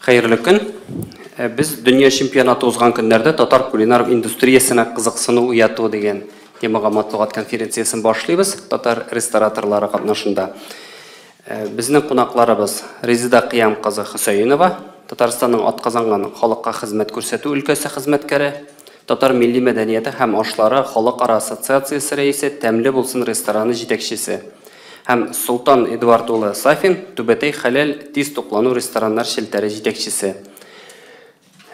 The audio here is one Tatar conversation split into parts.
Хәерле көн. Без дөнья чемпионаты узган көннәрдә татар кулинар индустриясенә кызыксыну уяту дигән темага матбугат конференциясен башлыйбыз татар рестораторлары катнашында. Безнең кунакларыбыз Резеда Кыям кызы Хөсәенова, Татарстанның атказанган халыкка хезмәт күрсәтү өлкәсе хезмәткәре, Татар милли мәдәнияте һәм ашлары халыкара ассоциациясе рәисе, Тәмле булсын рестораны җитәкчесе. Һәм Солтан Эдуард улы Сафин, Түбәтәй хәләл тиз туклану рестораннар челтәре җитәкчесе.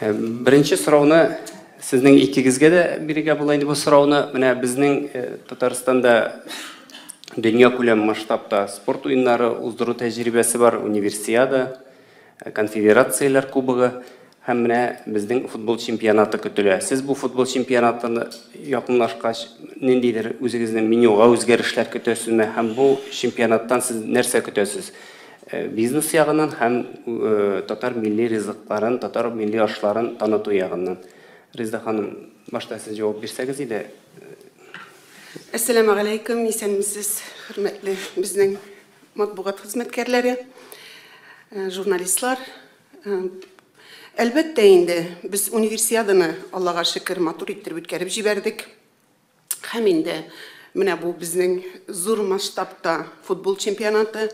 Беренче сорауны сезнең икегезгә дә бирергә була инде бу сорауны. Менә безнең Татарстанда дөньякүләм масштабта спорт уеннары уздыру тәҗрибәсе бар, Универсиада, Конфедерацияләр кубогы һәм менә безнең футбол чемпионаты көтелә. Сез бу футбол чемпионатын якынлашкач, ниндидер үзегезнең менюга үзгәрешләр көтәсезме һәм бу чемпионаттан сез нәрсә көтәсез? Бизнес ягыннан һәм татар милли ризыкларын, татар милли ашларын таныту ягыннан. Резеда ханым, башта сез җавап бирсәгез иде. Әссәламегаләйкүм, исәнмесез, хөрмәтле безнең матбугат хезмәткәрләре, журналистлар. Әлбәттә инде, без Универсиаданы, Аллага шөкер, матур иттереп үткәреп җибәрдек. Һәм инде менә бу безнең зур масштабта футбол чемпионаты.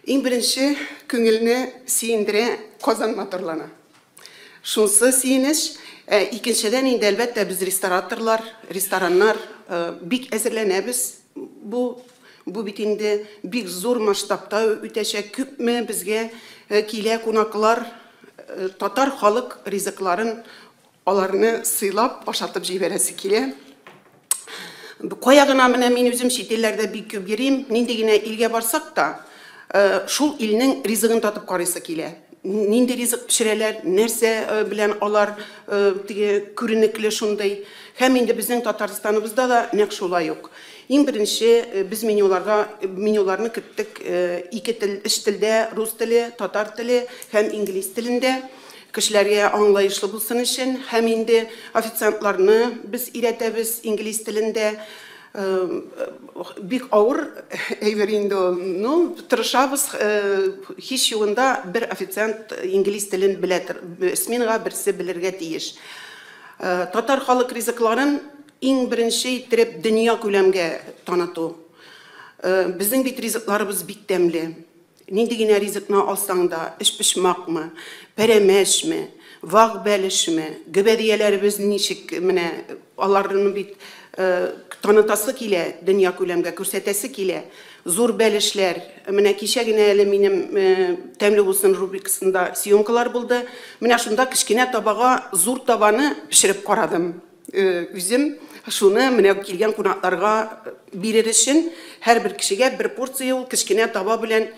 Иң беренче күңелне сөендерә, Казан матурлана. Шунсы сөенеч. Ә икенчедән инде, әлбәттә, без рестораторлар, рестораннар бик әзерләнәбез. Бу бит инде бик зур масштабта үтәчәк. Күпме безгә килә кунаклар, татар халык ризыкларын аларны сыйлап, ашатып җибәрәсе килә. Кая гына менә мин үзем чит илләрдә бик күп йөрим, нинди генә илгә барсак та, шул илнең ризыгын татып карыйсы килә. Нинди ризык пешерәләр, нәрсә белән алар теге күренекле шундый. Һәм инде безнең Татарстаныбызда да нәкъ шулай ук. Иң беренче без менюларга менюларны керттек ике тел, өч телдә, рус теле, татар теле һәм инглиз телендә. Кешеләргә аңлаешлы булсын өчен һәм инде официантларны без өйрәтәбез инглиз телендә. Бик авыр әйбер инде ул. Ну, тырышабыз, һич югында бер официант инглиз телен белә, сменага берсе белергә тиеш. Татар халык ризыкларын иң беренче иттереп дөнья күләмгә таныту. Безнең бит ризыкларыбыз бик тәмле. Нинди генә ризыкны алсаң да, өчпочмакмы, пәрәмәчме, вак бәлешме, гөбәдияләребез ничек менә аларны бит танытасы килә, дөнья күләмгә күрсәтәсе килә. Зур бәлешләр. Менә кичә генә әле минем Тәмле булсын рубрикасында съемкалар булды. Менә шунда кечкенә табага зур табаны пешереп карадым. Үзем шуны менә килгән кунакларга бирер өчен һәрбер кешегә бер порция ул кечкенә таба белән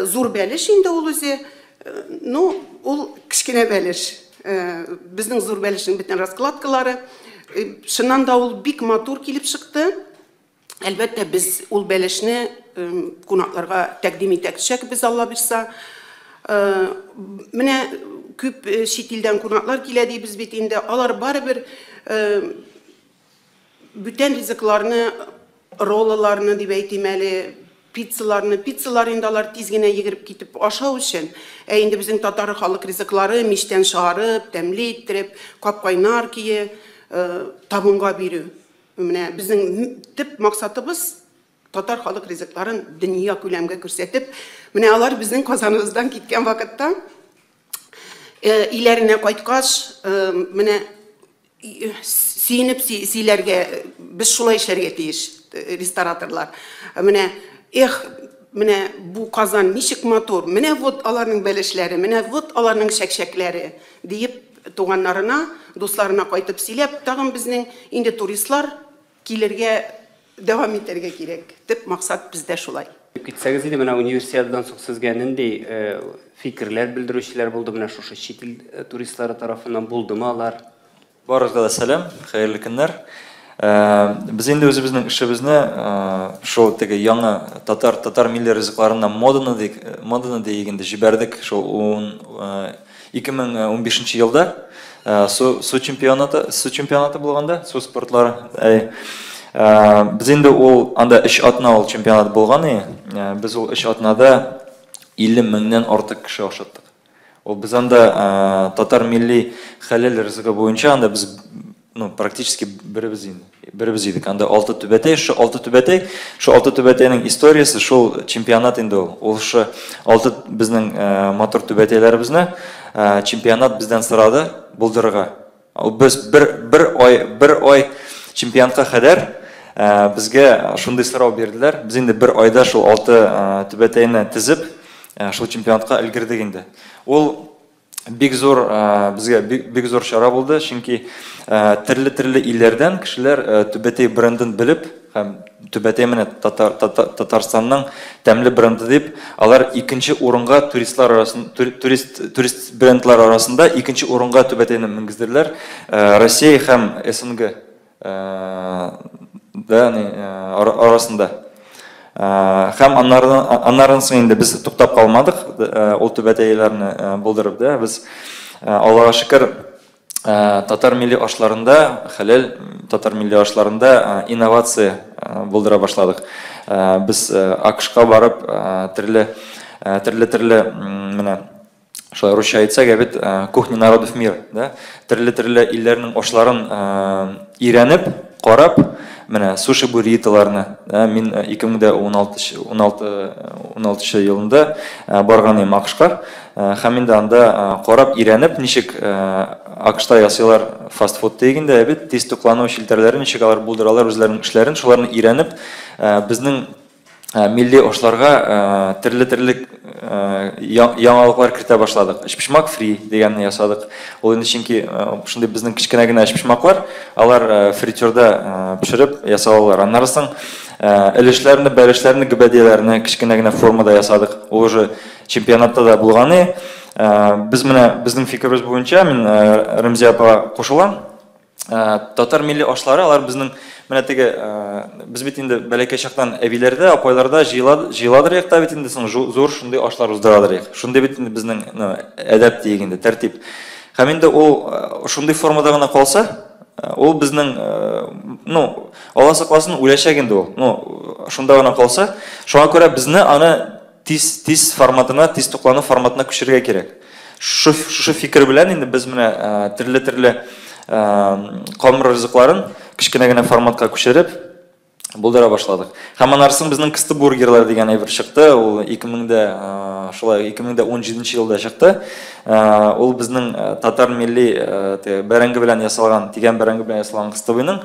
зур бәлеш инде ул үзе. Ну, ул кечкенә бәлеш. Безнең зур бәлешнең бөтен раскладкалары. Чыннан да ул бик матур килеп чыкты. Әлбәттә, без ул бәлешне кунакларга тәкъдим итәчәкбез, Алла бирса. Менә күп чит илдән кунаклар килә дибез бит инде. Алар барыбер бүтән ризыкларны, роллаларны дип әйтим әле, пиццаларны, пиццалар инде алар тиз генә йөгереп китеп ашау өчен. Ә инде безнең татар халык ризыклары мичтән чыгарып, тәмле иттереп, кап-кайнар көе табынга бирү. Менә безнең төп максатыбыз татар халык ризыкларын дөнья күләмгә күрсәтеп, менә алар безнең Казаныбыздан киткән вакытта өйләренә кайткач, менә сөенеп сөйләргә, без шулай эшләргә тиеш, рестораторлар. Менә, эх, менә бу Казан ничек матур, менә вот аларның бәлешләре, менә вот аларның чәкчәкләре, диеп туганнарына, дусларына кайтып сөйләп, тагын безнең инде туристлар килергә дәвам итәргә кирәк. Төп максат бездә шулай. Китсәгез инде, менә Универсиададан соң сезгә нинди фикерләр белдерүчеләр булды, менә шушы чит ил туристлары тарафыннан булдымы алар? Барыгызга да сәлам, хәерле көннәр. Без инде үзебезнең эшебезне шул теге яңа татар милли ризыкларыннан моданы дик, моданы диек инде җибәрдек шул 2015 елда су чемпионаты, су чемпионаты булганда, су спортлары. Без инде ул анда 3 атна ул чемпионат булган иде. Без ул 3 атнада 50 меңнән артык кеше ашаттык. Ул без анда татар милли хәләл ризыгы буенча анда без, ну, практически беребез инде. Беребез идек. Анда 6 түбәтәй, шу 6 түбәтәй, шу 6 түбәтәйнең историясе шул чемпионат инде ул. Ул шу 6 безнең матур түбәтәйләребезне чемпионат бездән сорады булдырырга. Без бер ай чемпионатка кадәр безгә шундый сорау бирделәр. Без инде бер айда шул 6 түбәтәйне тезеп, шул чемпионатка өлгердек инде. Ул бик зур, безгә бик зур чара булды, чөнки төрле-төрле илләрдән кешеләр түбәтәй брендын белеп һәм түбәтәй менә Татарстанның тәмле бренды дип, алар икенче урынга туристлар арасында, турист брендлар арасында икенче урынга түбәтәйне менгезделәр. Россия һәм СНГ арасында. Һәм аннарын соң инде без туктап калмадык, ул түбәтәйләрне булдырып, да, без, Аллага шөкер, татар милли ашларында, хәләл татар милли ашларында инновация булдыра башладык. Без АКШка барып, төрле-төрле, менә шулай русча әйтсәк, ә бит кухня народов мира, да, төрле-төрле илләрнең ашларын өйрәнеп, карап, менә суши бурритоларны, да, мин 2016 елында барган идем АКШка, һәм инде анда карап, өйрәнеп, ничек АКШта ясыйлар фастфуд дигәндә, ә бит тиз туклану челтәрләре, ничек алар булдыралар үзләренең эшләрен, шуларны өйрәнеп, безнең милли ашларга төрле-төрле яңалыклар кертә башладык. Өчпочмак фри дигәнне ясадык. Ул инде чөнки шундый безнең кечкенә генә өчпочмаклар, алар фритюрда пешереп ясалалар. Аннары соң өлешләрне, бәлешләрне, гөбәдияләрне кечкенә генә формада ясадык. Ул уже чемпионатта да булганы. Без менә безнең фикеребез буенча, мин Рәмзия апага кушылам. Татар милли ашлары, алар безнең менә теге, без бит инде бәләкәй чактан әбиләрдә, апайларда җыеладыр якта бит инде соң зур шундый ашлар уздырадыр як. Шундый бит инде безнең, ну, әдәп диек инде, тәртип. Һәм инде ул шундый формада гына калса, ул безнең, ну, Алла сакласын, үләчәк инде ул. Ну, шунда гына калса, шуңа күрә безне аны тиз форматына, тиз туклану форматына күчерергә кирәк. Шушы фикер белән инде без менә төрле-төрле камыр ризыкларын кечкенә генә форматка күчереп булдыра башладык. Һәм аннары соң безнең кысты бургерлар дигән әйбер чыкты. Ул ике мең дә, шулай, ике мең дә ун җиденче елда чыкты. Ул безнең татар милли, теге бәрәңге белән ясалган, тигән бәрәңге белән ясалган кыстыбыйның,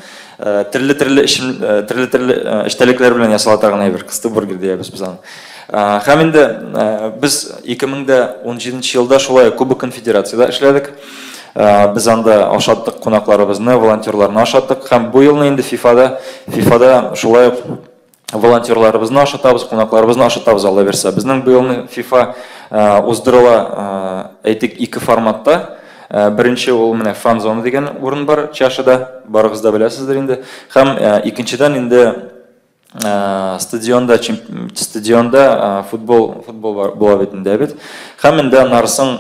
төрле-төрле эчем, төрле-төрле, эчтәлекләр белән ясала торган әйбер, кысты бургер диябез без аны. Һәм инде без ике мең дә ун җиденче елда шулай Кубок Конфедерацияда эшләдек. Без анда ашаттык кунакларыбызны, волонтерларны ашаттык. Һәм бу елны инде ФИФАда шулай ук волонтерларыбызны ашатабыз, кунакларыбызны ашатабыз, Алла бирсә. Безнең бу елны ФИФА уздырыла, әйтик, ике форматта. Беренче ул менә фан-зона дигән урын бар Чашада, барыгыз да беләсездер инде. Һәм икенчедән инде стадионда футбол бар, була бит инде, бит. Һәм инде аннары соң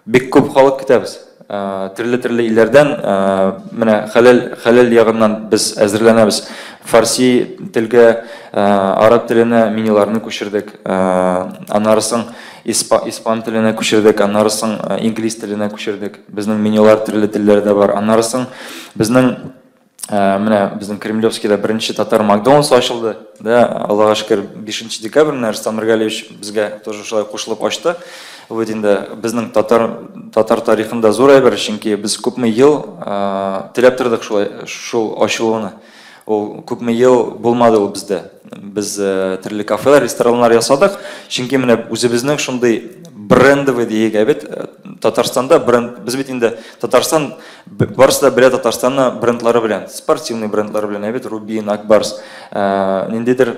бик күп халык көтәбез. Төрле-төрле илләрдән, менә хәләл ягыннан без әзерләнәбез. Фарси телгә, араб теленә менюларны күчердек. Аннары соң испан теленә күчердек, аннары соң инглиз теленә күчердек. Безнең менюлар төрле телләрдә бар. Аннары соң менә безнең Кремлевскийда беренче татар Макдональдс ачылды, да, Аллага шөкер, 5 декабрь менә Рөстәм Нургалиевич безгә тоже шулай кушылып ачты. Бу инде безнең татар тарихында зур әйбер, чөнки без күпме ел теләп тордык шулай, шул ачылуны. Ул күпме ел булмады ул бездә. Без төрле кафелар, рестораннар ясадык, чөнки менә үзебезнең шундый брендовый диек, ә бит Татарстанда бренд, без бит инде Татарстан, барысы да белә Татарстанны брендлары белән, спортивный брендлары белән, ә бит Рубин, Акбарс, ниндидер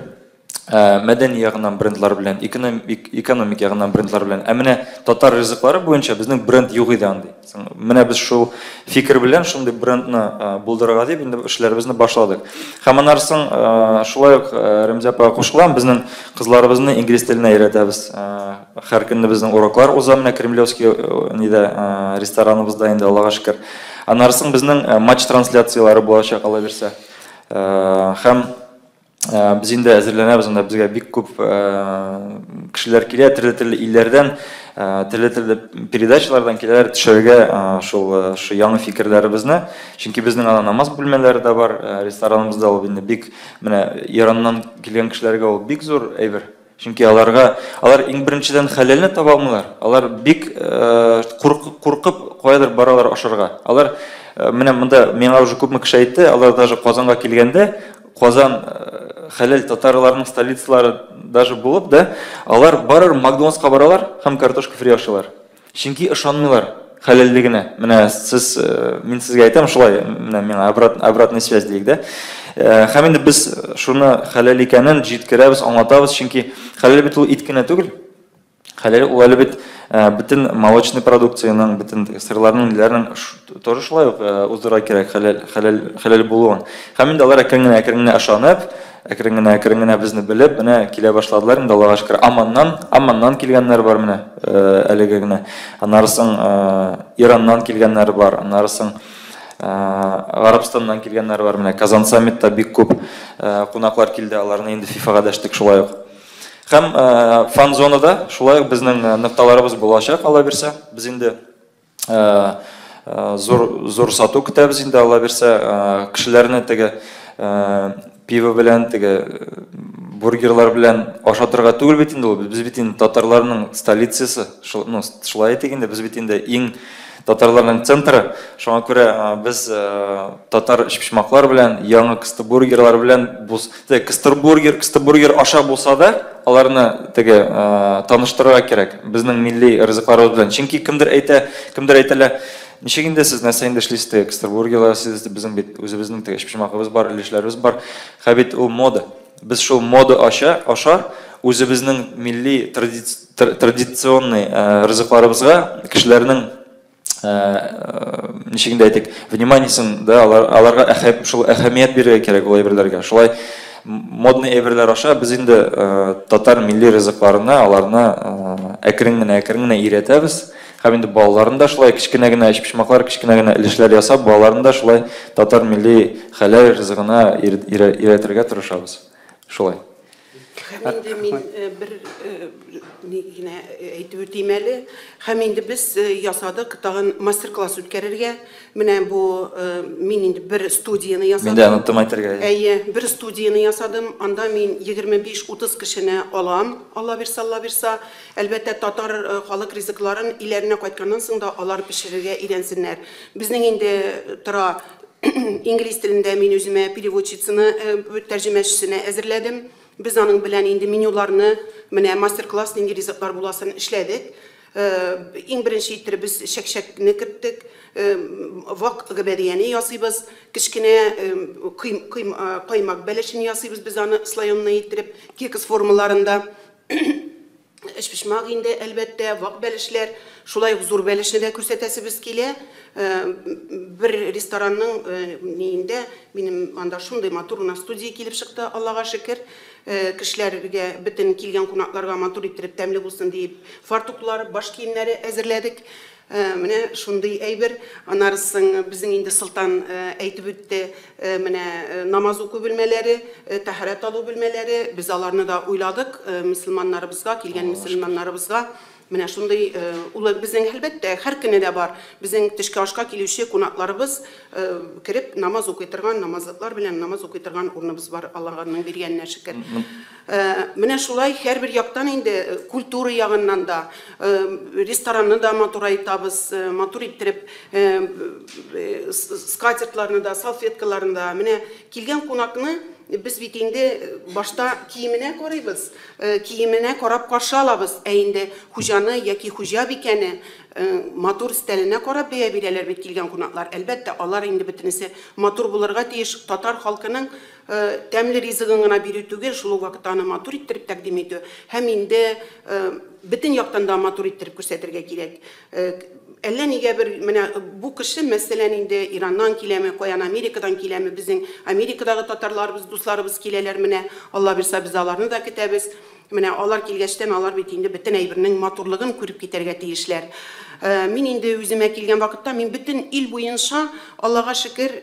мәдәни ягыннан брендлар белән, экономик ягыннан брендлар белән. Ә менә татар ризыклары буенча безнең бренд юк иде андый. Менә без шул фикер белән шундый брендны булдырырга дип инде эшләребезне башладык. Һәм аннары соң шулай ук Рәмзия апага кушылам, безнең кызларыбызны инглиз теленә өйрәтәбез. Һәр көнне безнең уроклар уза менә Кремлевский нидә, рестораныбызда инде, Аллага шөкер. Аннары соң безнең матч трансляцияләре булачак, Алла бирсә. Һәм без инде әзерләнәбез, анда безгә бик күп кешеләр килә, төрле-төрле илләрдән. Төрле-төрле передачалардан киләләр төшерергә шул шу яңа фикерләребезне. Чөнки безнең ана намаз бүлмәләре дә бар, рестораныбызда ул инде бик менә Ираннан килгән кешеләргә ул бик зур әйбер. Чөнки аларга алар иң беренчедән хәләлне таба алмыйлар. Алар бик куркып каядыр баралар ашарга. Алар менә монда миңа уже күпме кеше әйтте, алар даже Казанга килгәндә Казан хәләл татарларның столицалары даже булып да, алар барыр Макдональдска баралар һәм картошка фри ашыйлар. Чөнки ышанмыйлар хәләллегенә. Менә сез, мин сезгә әйтәм шулай, менә миңа обратная связь диек дә. Һәм инде без шуны хәләл икәнен җиткерәбез, аңлатабыз, чөнки хәләл бит ул ит кенә түгел. Хәләл ул әле бит бөтен молочный продукциянең, бөтен сырларның, ниләрнең тоже шулай ук уздырырга кирәк хәләл, хәләл, хәләл булуын. Һәм инде алар әкрен генә, әкрен генә ышанып, әкрен генә, әкрен генә безне белеп, менә килә башладылар инде, Аллага шөкер. Аманнан, Амманнан килгәннәр бар менә әлеге генә. Аннары соң Ираннан килгәннәр бар, аннары соң Гарәбстаннан килгәннәр бар. Менә Казан саммитта бик күп кунаклар килде, аларны инде ФИФАга дәштек шулай ук. Һәм фан-зонада шулай ук безнең нокталарыбыз булачак, Алла бирсә. Без инде зур зур сату көтәбез инде, Алла бирсә, кешеләрне теге пиво белән, теге бургерлар белән ашатырга түгел бит инде ул. Без бит инде татарларның столицасы, ну, шулай әйтик инде, без бит инде иң татарларның центры. Шуңа күрә без татар өчпочмаклар белән, яңа кысты-бургерлар белән теге кыстырбургер, кыстыбургер аша булса да, аларны теге таныштырырга кирәк безнең милли ризыкларыбыз белән. Чөнки кемдер әйтә, кемдер әйтәлә, ничек инде сез нәрсә инде эшлисез теге кыстырбургерлар сез безнең бит үзебезнең теге өчпочмагыбыз бар, өлешләребез бар. Һәм бит ул мода. Без шул мода аша, аша үзебезнең милли традиционный ризыкларыбызга кешеләрнең ничек инде әйтик, вниманиесен, да, алар, аларга әхә, шул әһәмият бирергә кирәк ул әйберләргә. Шулай модный әйберләр аша без инде татар милли ризыкларына аларны әкрен генә, әкрен генә өйрәтәбез. Һәм инде балаларын да шулай кечкенә генә өчпочмаклар, кечкенә генә өлешләр ясап, балаларын да шулай татар милли хәләл ризыгына өйрәтергә тырышабыз. Шулай. Һәм инде мин бер ни генә әйтеп үтим әле. Һәм инде без ясадык тагын мастер-класс үткәрергә. Менә бу мин инде бер студияне ясадым. Мин дә оныттым әйтергә. Әйе, бер студияне ясадым. Анда мин 25-30 кешене алам, Алла бирсә, Алла бирсә. Әлбәттә, татар халык ризыкларын өйләренә кайтканнан соң да алар пешерергә өйрәнсеннәр. Безнең инде тора инглиз телендә мин үземә переводчицаны, тәрҗемәчесенә әзерләдем. Без аның белән инде менюларны, менә мастер-класс нинди ризыклар буласын эшләдек. Иң беренче иттереп без чәкчәкне керттек, вак гөбәдияне ясыйбыз, кечкенә каймак бәлешен ясыйбыз без аны слоеный иттереп, кекс формаларында. Өчпочмак инде, әлбәттә, вак бәлешләр, шулай ук зур бәлешне дә күрсәтәсебез килә. Бер ресторанның ниендә минем анда шундый матур гына студия килеп чыкты, Аллага шөкер. Кешеләргә, бөтен килгән кунакларга матур иттереп, тәмле булсын диеп, фартуклар, баш киемнәре әзерләдек. Менә шундый әйбер. Аннары соң безнең инде Солтан әйтеп үтте, менә намаз уку бүлмәләре, тәһарәт алу бүлмәләре, без аларны да уйладык, мөселманнарыбызга, килгән мөселманнарыбызга менә шундый ул безнең әлбәттә һәр көне дә бар. Безнең төшке ашка килүче кунакларыбыз кереп намаз укый торган, намазлыклар белән намаз укый торган урыныбыз бар, Аллаһның биргәненә шөкер. Менә шулай һәрбер яктан инде культура ягыннан да, ресторанны да матурайтабыз, матур иттереп скатертларны да, салфеткаларны да. Менә килгән кунакны без бит инде башта киеменә карыйбыз, киеменә карап каршы алабыз, ә инде хуҗаны яки хуҗабикәне матур өстәленә карап бәя бирәләр бит килгән кунаклар. Әлбәттә, алар инде бөтенесе матур булырга тиеш. Татар халкының тәмле ризыгын гына бирү түгел, шул ук вакытта аны матур иттереп тәкъдим итү һәм инде бөтен яктан да матур иттереп күрсәтергә кирәк. Әллә нигә бер менә бу кеше, мәсәлән, инде Ираннан киләме, каян Америкадан киләме, безнең Америкадагы татарларыбыз, дусларыбыз киләләр менә, Алла бирсә, без аларны да көтәбез. Менә алар килгәчтән алар бит инде бөтен әйбернең матурлыгын күреп китәргә тиешләр. Мин инде үземә килгән вакытта мин бөтен ил буенча, Аллага шөкер,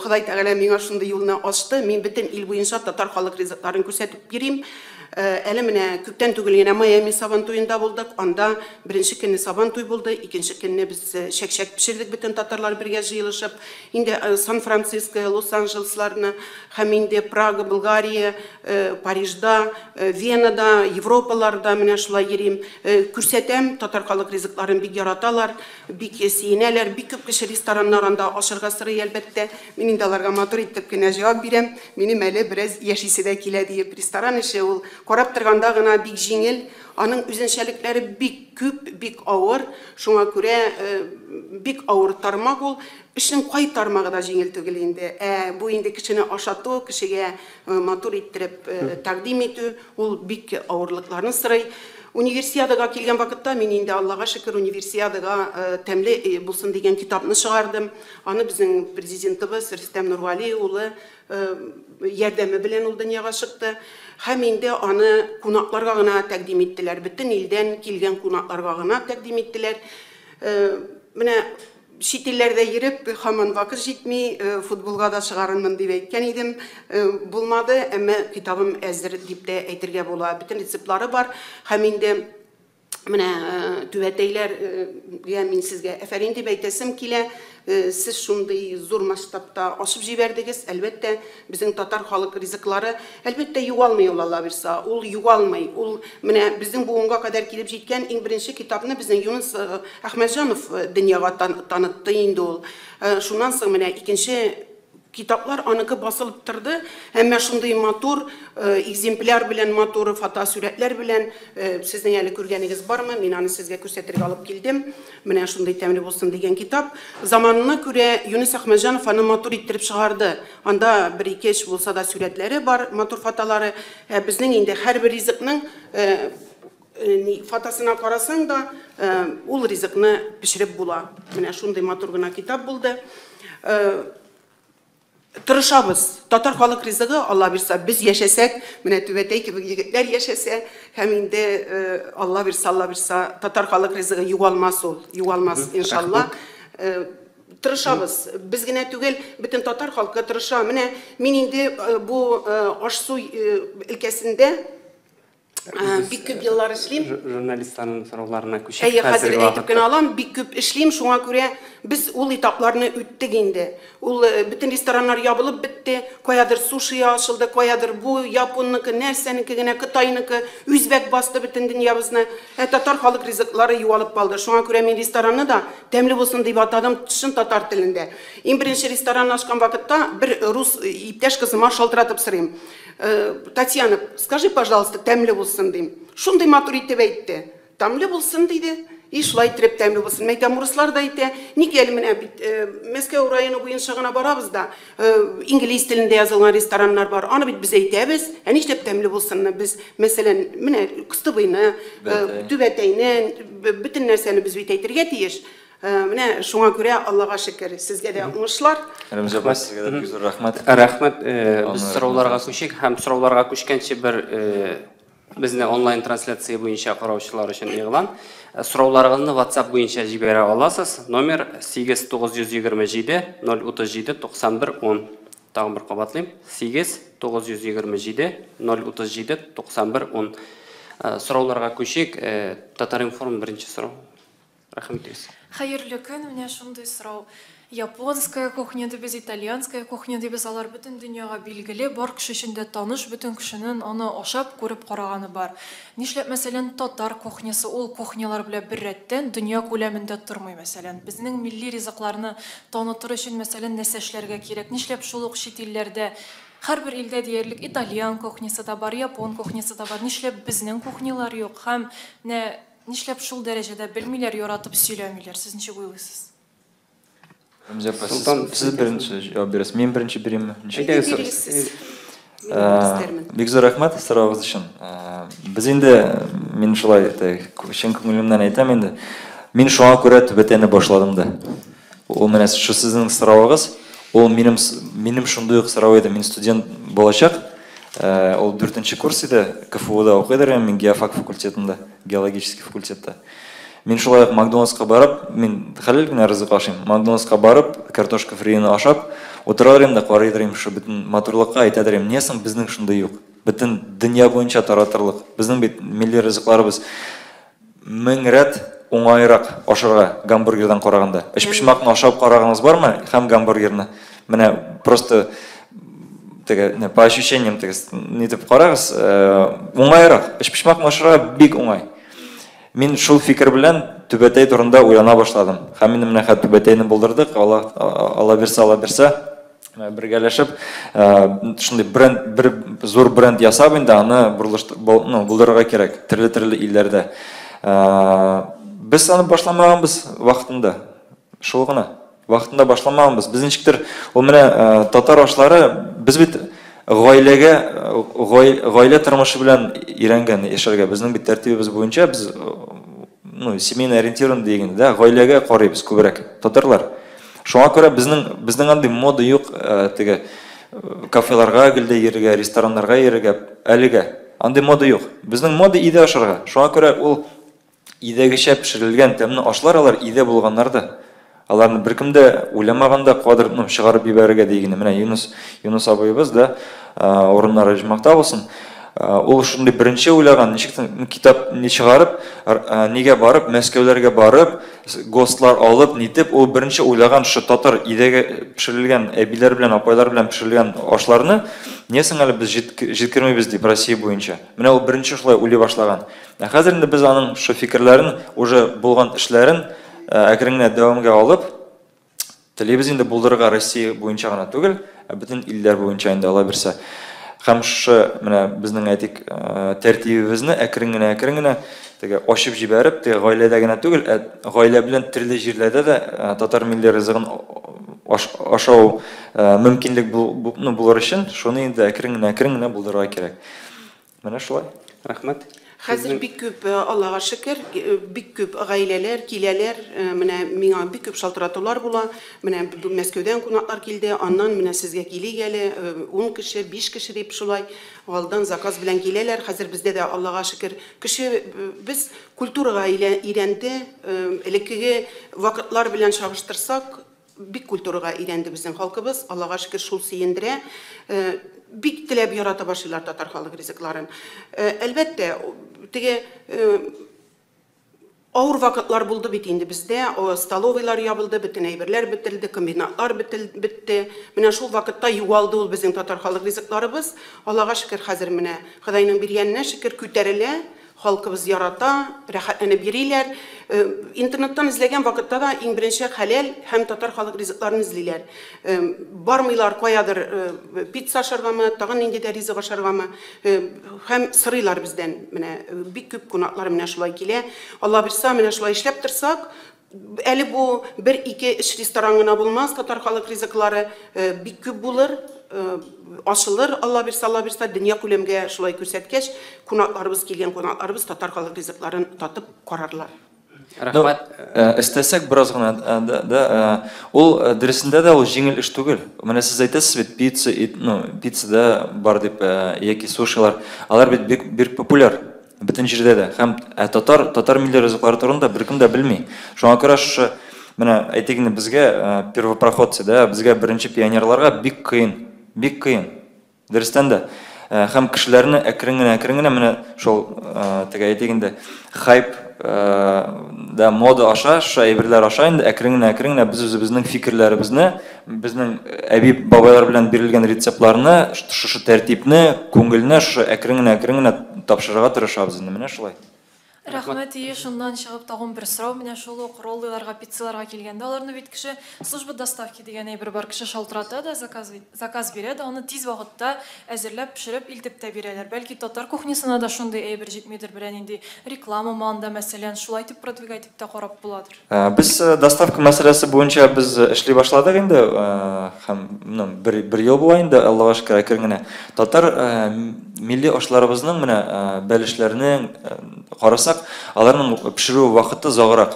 Ходай Тәгалә миңа шундый юлны ачты, мин бөтен ил буенча татар халык ризыкларын күрсәтеп йөрим. Әле менә күптән түгел генә Майами Сабан туенда булдык. Анда беренче көнне Сабан туй булды, икенче көнне без чәкчәк пешердек бөтен татарлар бергә җыелышып. Инде Сан-Франциско, Лос-Анджелесларны һәм инде Прага, Болгария, Парижда, Венада, Европаларда менә шулай йөрим. Күрсәтәм, татар халык ризыкларын бик яраталар, бик сөенәләр, бик күп кеше рестораннар анда ашарга сорый, әлбәттә. Мин инде аларга матур итеп кенә җавап бирәм. Минем әле бераз яшисе дә килә диеп. Ресторан эше ул карап торганда гына бик җиңел, аның үзенчәлекләре бик күп, бик авыр. Шуңа күрә бик авыр тармак ул. Эшнең кай тармагы да җиңел түгел инде. Ә бу инде кешене ашату, кешегә матур иттереп тәкъдим итү, ул бик авырлыкларны сорый. Универсиадага килгән вакытта мин инде, Аллага шөкер, универсиадага тәмле булсын дигән китапны чыгардым. Аны безнең президентыбыз Рөстәм Нургали улы ярдәме белән ул дөньяга чыкты. Һәм инде аны кунакларга гына тәкъдим иттеләр. Бөтен илдән килгән кунакларга гына тәкъдим иттеләр. Менә чит илләрдә йөреп, һаман вакыт җитми, футболга да чыгарырмын дип әйткән идем, булмады, әмма китабым әзер дип тә әйтергә була. Бөтен рецептлары бар. Һәм инде менә түбәтәйләргә мин сезгә афәрин дип әйтәсем килә. Сез шундый зур масштабта ачып җибәрдегез. Әлбәттә, безнең татар халык ризыклары әлбәттә югалмый ул, Алла бирса. Ул югалмый. Ул менә безнең буынга кадәр килеп җиткән иң беренче китапны безнең Юныс Әхмәтҗанов дөньяга танытты инде ул. Шуннан соң менә икенче китаплар аныкы басылып торды, әмма шундый матур экземпляр белән, матур фотосурәтләр белән, сезнең әле күргәнегез бармы? Мин аны сезгә күрсәтергә алып килдем. Менә шундый тәмле булсын дигән китап. Заманына күрә Юныс Әхмәтҗанов аны матур иттереп чыгарды. Анда бер ике эш булса да сурәтләре бар, матур фотолары. Безнең инде һәрбер ризыкның фотосына карасаң да, ул ризыкны пешереп була. Менә шундый матур гына китап булды. Тырышабыз. Татар халык ризыгы, Алла бирса, без яшәсәк, менә түбәтәй кебек егетләр яшәсә, һәм инде Алла бирса, Алла бирса, татар халык ризыгы югалмас ул, югалмас, иншалла. Тырышабыз. Без генә түгел, бөтен татар халкы тырыша. Менә мин инде бу аш-су өлкәсендә бик күп еллар эшлим. Журналистларның сорауларына күчеп, Әйе, хәзер әйтеп кенә алам, бик күп эшлим, шуңа күрә без ул этапларны үттек инде. Ул бөтен рестораннар ябылып бетте, каядыр суши ачылды, каядыр бу японныкы, нәрсәнеке генә, кытайныкы, үзбәк басты бөтен дөньябызны. Ә татар халык ризыклары югалып калды. Шуңа күрә мин ресторанны да тәмле булсын дип атадым, чын татар телендә. Иң беренче ресторанны ачкан вакытта бер рус иптәш кызыма шалтыратып сорыйм. Татьяна, скажи, пожалуйста, тәмле булсын дим. Шундый матур итеп әйтте. Тәмле булсын диде. И шулай итеп тәмле булсын. Мәйтәм, урыслар да әйтә. Ник әле менә бит Мәскәү районы буенча гына барабыз да, инглиз телендә язылган рестораннар бар. Аны бит без әйтәбез. Ә нишләп тәмле булсынны без, мәсәлән, менә кыстыбыйны, түбәтәйне, бөтен нәрсәне без бит әйтергә тиеш. Менә шуңа күрә Аллага шөкер, сезгә дә уңышлар. Рәмзия апа, сезгә дә бик зур рәхмәт. Рәхмәт. Без сорауларга күчик һәм сорауларга күчкәнче бер безне онлайн трансляция буенча караучылар өчен игълан. Сорауларыгызны WhatsApp буенча җибәрә аласыз. Номер 8 927 037 91 10. Тагын бер кабатлыйм. 8 927 037 91 10. Сорауларга күчик. Татар-информ, беренче сорау. Рәхим итегез. Хәерле көн, менә шундый сорау. Японская кухня дибез, итальянская кухня дибез, алар бөтен дөньяга билгеле, бар кеше өчен дә таныш, бөтен кешенең аны ашап, күреп караганы бар. Нишләп, мәсәлән, татар кухнясы ул кухнялар белән бер рәттән дөнья күләмендә тормый, мәсәлән? Безнең милли ризыкларны танытыр өчен, мәсәлән, нәрсә эшләргә кирәк? Нишләп шул ук чит илләрдә, һәрбер илдә диярлек итальян кухнясы да бар, япон кухнясы да бар. Нишләп безнең кухнялар юк? Һәм менә нишләп шул дәрәҗәдә белмиләр, яратып сөйләмиләр? Сез ничек уйлыйсыз? Рәмзия апа, Солтан, сез беренче җавап бирәсез. Мин беренче биримме? Ничек? Әйдәгез, Бирегез сез. Мин истәрмен. Бик зур рәхмәт соравыгыз өчен. Без инде, мин шулай чын күңелемнән әйтәм инде. Мин шуңа күрә түбәтәйне башладым да. Ул менә шу сезнең соравыгыз, ул минем шундый ук сорау иде. Мин студент булачак. Ул дүртенче курс иде, КФУда укыйдыр идем мин геофак факультетында, геологический факультетта. Мин шулай ук Макдональдска барып, мин хәләл генә ризык ашыйм. Макдональдска барып, картошка фрины ашап, утыра идем дә карый идем шу бөтен матурлыкка, әйтә идем, не соң безнең шундый юк. Бөтен дөнья буенча таратырлык. Безнең бит милли ризыкларыбыз 1000 рәт уңайрак ашарга гамбургердан караганда. Өчпочмакны ашап карагыгыз бармы һәм гамбургерны? Менә просто теге, по ощущениям теге, нитеп карагыз, уңайрак. Өчпочмакны ашарга бик уңай. Мин шул фикер белән түбәтәй турында уйлана башладым. Һәм инде менә хәзер түбәтәйне булдырдык. Алла, Алла бирсә, Алла бирсә, бергәләшеп, шундый бренд, бер зур бренд ясап инде аны ну, булдырырга кирәк төрле-төрле илләрдә. Без аны башламаганбыз вакытында. Шул гына. Вакытында башламаганбыз. Без ничектер ул менә татар ашлары, без бит гаиләгә, гаилә тормышы белән өйрәнгән яшәргә. Безнең бит тәртибебез буенча без, ну, семейно ориентирован дигән, да, гаиләгә карыйбыз күбрәк, татарлар. Шуңа күрә безнең андый мода юк, теге кафеларга гел дә йөрергә, рестораннарга йөрергә әлегә. Андый мода юк. Безнең мода өйдә ашарга. Шуңа күрә ул өйдәгечә пешерелгән тәмле ашлар алар өйдә булганнар да. Аларны беркем дә уйламаган да, кадр, ну, чыгарып җибәрергә дигәне. Менә Юнус абыебыз да, урыннары оҗмахта булсын. Ул шундый беренче уйлаган, ничек китап не чыгарып, нигә барып, Мәскәүләргә барып, ГОСТлар алып, нитеп, ул беренче уйлаган шушы татар өйдәге пешерелгән әбиләр белән, апайлар белән пешерелгән ашларны, не соң әле без җиткермибез дип Россия буенча. Менә ул беренче шулай уйлый башлаган. Ә хәзер инде без аның шул фикерләрен, уже булган эшләрен әкрен генә дәвамга алып, телибез инде булдырырга Россия буенча гына түгел, ә бөтен илләр буенча инде ала бирсә. Һәм шушы менә безнең әйтик тәртибебезне әкрен генә, әкрен генә теге ачып җибәреп, теге гаиләдә генә түгел, ә гаилә белән төрле җирләрдә дә татар милли ризыгын ашау мөмкинлек булыр өчен шуны инде әкрен генә, әкрен генә булдырырга кирәк. Менә шулай. Рәхмәт. Хәзер бик күп, Аллага шөкер, бик күп гаиләләр киләләр. Менә миңа бик күп шалтыратулар була. Менә Мәскәүдән кунаклар килде, аннан менә сезгә килик әле, 10 кеше, 5 кеше дип шулай алдан заказ белән киләләр. Хәзер бездә дә Аллага шөкер, кеше без культурага өйрәнде. Элеккеге вакытлар белән чагыштырсак, бик культурага өйрәнде безнең халкыбыз. Аллага шөкер, шул сөендерә. Бик теләп ярата башлыйлар татар халык ризыкларын. Әлбәттә, теге авыр вакытлар булды бит инде бездә. Столовыйлар ябылды, бөтен әйберләр бетерелде, комбинатлар бетте. Менә шул вакытта югалды ул безнең татар халык ризыкларыбыз. Аллага шөкер, хәзер менә Ходайның биргәненә шөкер күтәрелә. Халкыбыз ярата, рәхәтләнеп йөриләр. Интернеттан эзләгән вакытта да иң беренче хәләл һәм татар халык ризыкларын эзлиләр. Бармыйлар каядыр пицца ашаргамы, тагын нинди дә ризык ашаргамы, һәм сорыйлар бездән. Менә бик күп кунаклар менә шулай килә. Алла бирса, менә шулай эшләп торсак, әле бу бер, ике, өч ресторан гына булмас, татар халык ризыклары бик күп булыр, ачылыр, Алла бирсә, Алла бирсә, дөнья күләмгә шулай күрсәткәч, кунакларыбыз, килгән кунакларыбыз татар халык ризыкларын татып карарлар. Рәхмәт. Өстәсәк бераз гына, да, ул дөресендә дә ул җиңел эш түгел. Менә сез әйтәсез бит, пицца, ну, пицца да бар дип, яки сушилар. Алар бит бик, бик популяр бөтен җирдә дә. Һәм татар милли ризыклары турында беркем дә белми. Шуңа күрә шушы, менә әйтик инде, безгә первопроходцы, да, безгә беренче пионерларга бик кыен, бик кыен. Дөрестән дә. Һәм кешеләрне әкрен генә, әкрен генә менә шул, теге әйтик инде, хайп, да, мода аша, шушы әйберләр аша инде әкрен генә, әкрен генә без үзебезнең фикерләребезне, безнең әби бабайлар белән бирелгән рецептларны, шушы тәртипне, күңелне шушы әкрен генә, әкрен генә тапшырырга тырышабыз инде, менә шулай. Рәхмәт, ие, шуннан чыгып тагын бер сорау, менә шул ук роллыларга, пиццаларга килгәндә, аларны бит кеше служба доставки дигән әйбер бар, кеше шалтырата да, заказ бирә дә, аны тиз вакытта әзерләп, пешереп, илтеп тә бирәләр. Бәлки татар кухнясына да шундый әйбер җитмидер, берәр нинди реклама анда, мәсәлән, шулай итеп продвигать итеп тә карап буладыр. Без доставка мәсьәләсе буенча без эшли башладык инде, һәм, ну, бер ел була инде, Аллага шөкер, әкрен генә. Татар милли ашларыбызның менә бәлешләрнең карасак, аларның пешерү вакыты озаграк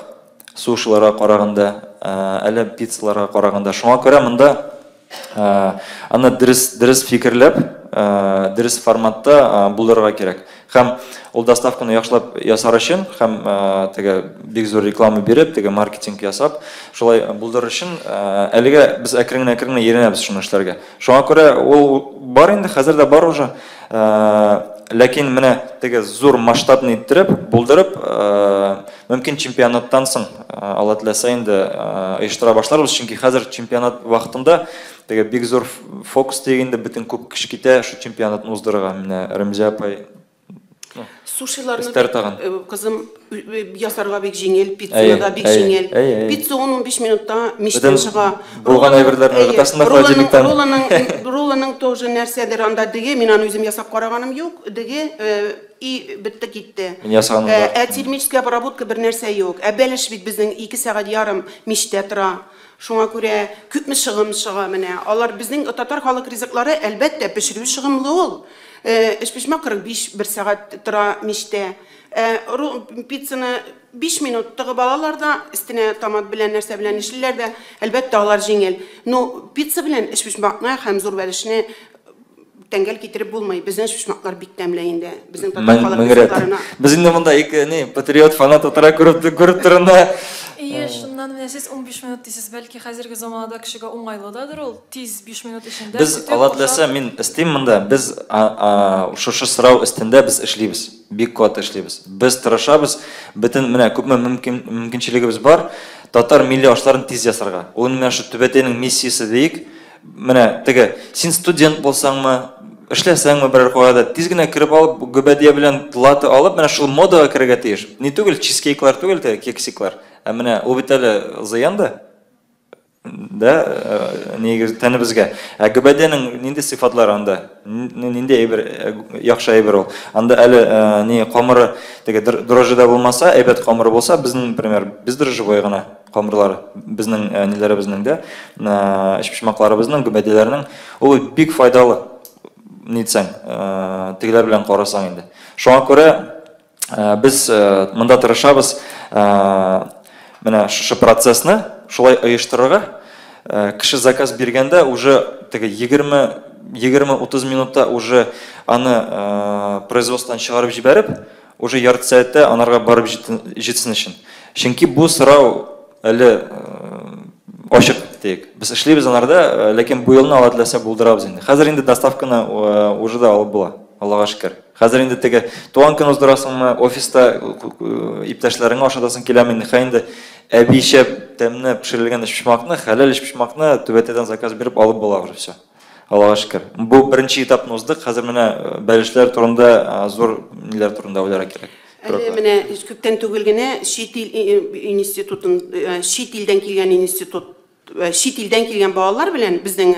сушиларга караганда, әллә пиццаларга караганда. Шуңа күрә монда аны дөрес фикерләп, дөрес форматта булдырырга кирәк. Һәм ул доставканы яхшылап ясар өчен һәм теге бик зур реклама биреп, теге маркетинг ясап, шулай булдырыр өчен әлегә без әкрен генә, әкрен генә өйрәнәбез шуны эшләргә. Шуңа күрә ул бар инде, хәзер дә бар уже. Ләкин менә теге зур масштабны иттереп, булдырып, мөмкин чемпионаттан соң, Алла теләсә инде, оештыра башларбыз, чөнки хәзер чемпионат вакытында теге бик зур фокус дигәндә бөтен күп кеше китә шу чемпионатны уздырырга. Менә Рәмзия апай Сушиларны кызым ясарга бик җиңел, пиццаны да бик җиңел. Пицца 10-15 минутта мичтән чыга. Булган әйберләрне ыргытасың да холодильниктан. Ролланың тоже нәрсәдер анда диге, мин аны үзем ясап караганым юк, диге и бетте китте. Мин ясаганым бар. Ә термическая обработка бер нәрсә юк. Ә бәлеш бит безнең 2 сәгать ярым мичтә тора. Шуңа күрә күпме чыгым чыга менә. Алар безнең татар халык ризыклары, әлбәттә, пешерү чыгымлы ул. Өчпочмак 45 бер сәгать тора мичтә. Пиццаны 5 минут тыгып алалар да, өстенә томат белән нәрсә белән эшлиләр дә, әлбәттә, алар җиңел. Но пицца белән өчпочмакны һәм зур бәлешне тәңгәл китереп булмый. Безнең өчпочмаклар бик тәмле инде. Безнең татар халык ризыкларына. Без инде монда ике ни патриот фанат утыра күреп торына. Ие, шуннан менә сез 15 минут дисез, бәлки хәзерге заманада кешегә уңайлы дадыр ул, тиз 5 минут эчендә. Без, Алла теләсә, мин өстим монда, без шушы сорау өстендә без эшлибез, бик каты эшлибез. Без тырышабыз, бөтен менә күпме мөмкинчелегебез бар, татар милли ашларын тиз ясарга. Ул менә шу Түбәтәйнең миссиясе диек. Менә теге, син студент булсаңмы, эшләсәңме берәр кая да, тиз генә кереп алып, гөбәдия белән латте алып, менә шул модага керергә тиеш. Не түгел, чизкейклар түгел, теге кексиклар. Ә менә ул бит әле зыян да, да, нигез тәнебезгә. Ә гөбәдиянең нинди сыйфатлары анда? Нинди әйбер, яхшы әйбер ул? Анда әле ни камыры теге дрожжида булмаса, әйбәт камыры булса, безнең, например, без дрожжевой гына камырлары, безнең ниләребезнең дә, эчпочмакларыбызның, гөбәдияләрнең, ул бик файдалы. Нитсәң, тегеләр белән карасаң инде. Шуңа күрә без монда тырышабыз менә шушы процессны шулай оештырырга. Кеше заказ биргәндә уже теге 20-30 минутта уже аны производстводан чыгарып җибәреп, уже ярты сәгатьтә анарга барып җитсен өчен. Чөнки бу сорау әле ачык диек. Без эшлибез анарда, ләкин бу елны Алла теләсә булдырабыз инде. Хәзер инде доставканы уже да алып була, Аллага шөкер. Хәзер инде теге туган көн уздырасыңмы, офиста иптәшләреңә ашатасың киләме инде, хәй инде әбичә тәмле пешерелгән өчпочмакны, хәләл өчпочмакны Түбәтәйдән заказ биреп алып була уже все. Аллага шөкер. Бу беренче этапны уздык. Хәзер менә бәлешләр турында, зур ниләр турында уйларга кирәк. Әле менә күптән түгел генә чит ил институтын, чит илдән килгән институт, чит илдән килгән балалар белән безнең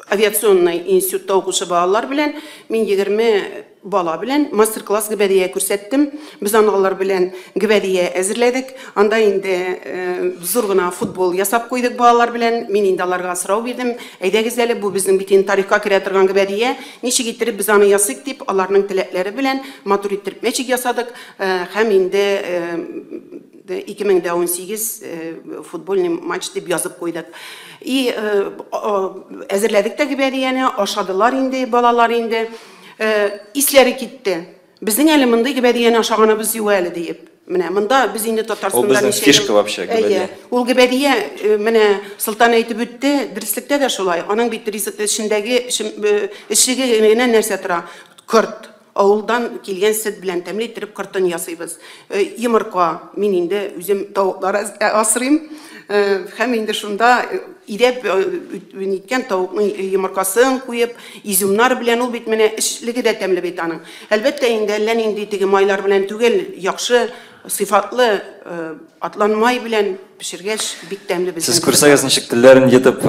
авиационный институтта укучы балалар белән мин 20 бала белән мастер-класс гөбәдия күрсәттем. Без аны алар белән гөбәдия әзерләдек. Анда инде зур гына футбол ясап куйдык балалар белән. Мин инде аларга сорау бирдем. Әйдәгез әле, бу безнең бит инде тарихка керә торган гөбәдия. Ничек иттереп без аны ясыйк дип, аларның теләкләре белән матур иттереп мәчик ясадык. Һәм инде 2018 футбольный матч дип язып куйдык. И әзерләдек тә гөбәдияне, ашадылар инде балалар инде. Исләре китте. Безнең әле мондый гөбәдияне ашаганыбыз юк әле диеп. Менә монда без инде Татарстанда Ул безнең ничә ел- фишка вообще, гөбәдия. Әйе. Ул гөбәдия, менә Солтан әйтеп үтте, дөреслектә дә шулай. Аның бит ризык эчендәге эчеге генә нәрсә тора? Корт. Авылдан килгән сөт белән тәмле иттереп кортын ясыйбыз. Йомырка, мин инде үзем тавыклар асрыйм. Һәм инде шунда идәп ниткән тавыкның йомыркасын куеп, изюмнар белән ул бит менә эчлеге дә тәмле бит аның. Әлбәттә инде әллә нинди теге майлар белән түгел, яхшы сыйфатлы атланмай белән пешергәч бик тәмле безнең. Сез күрсәгез ничек телләрен йотып,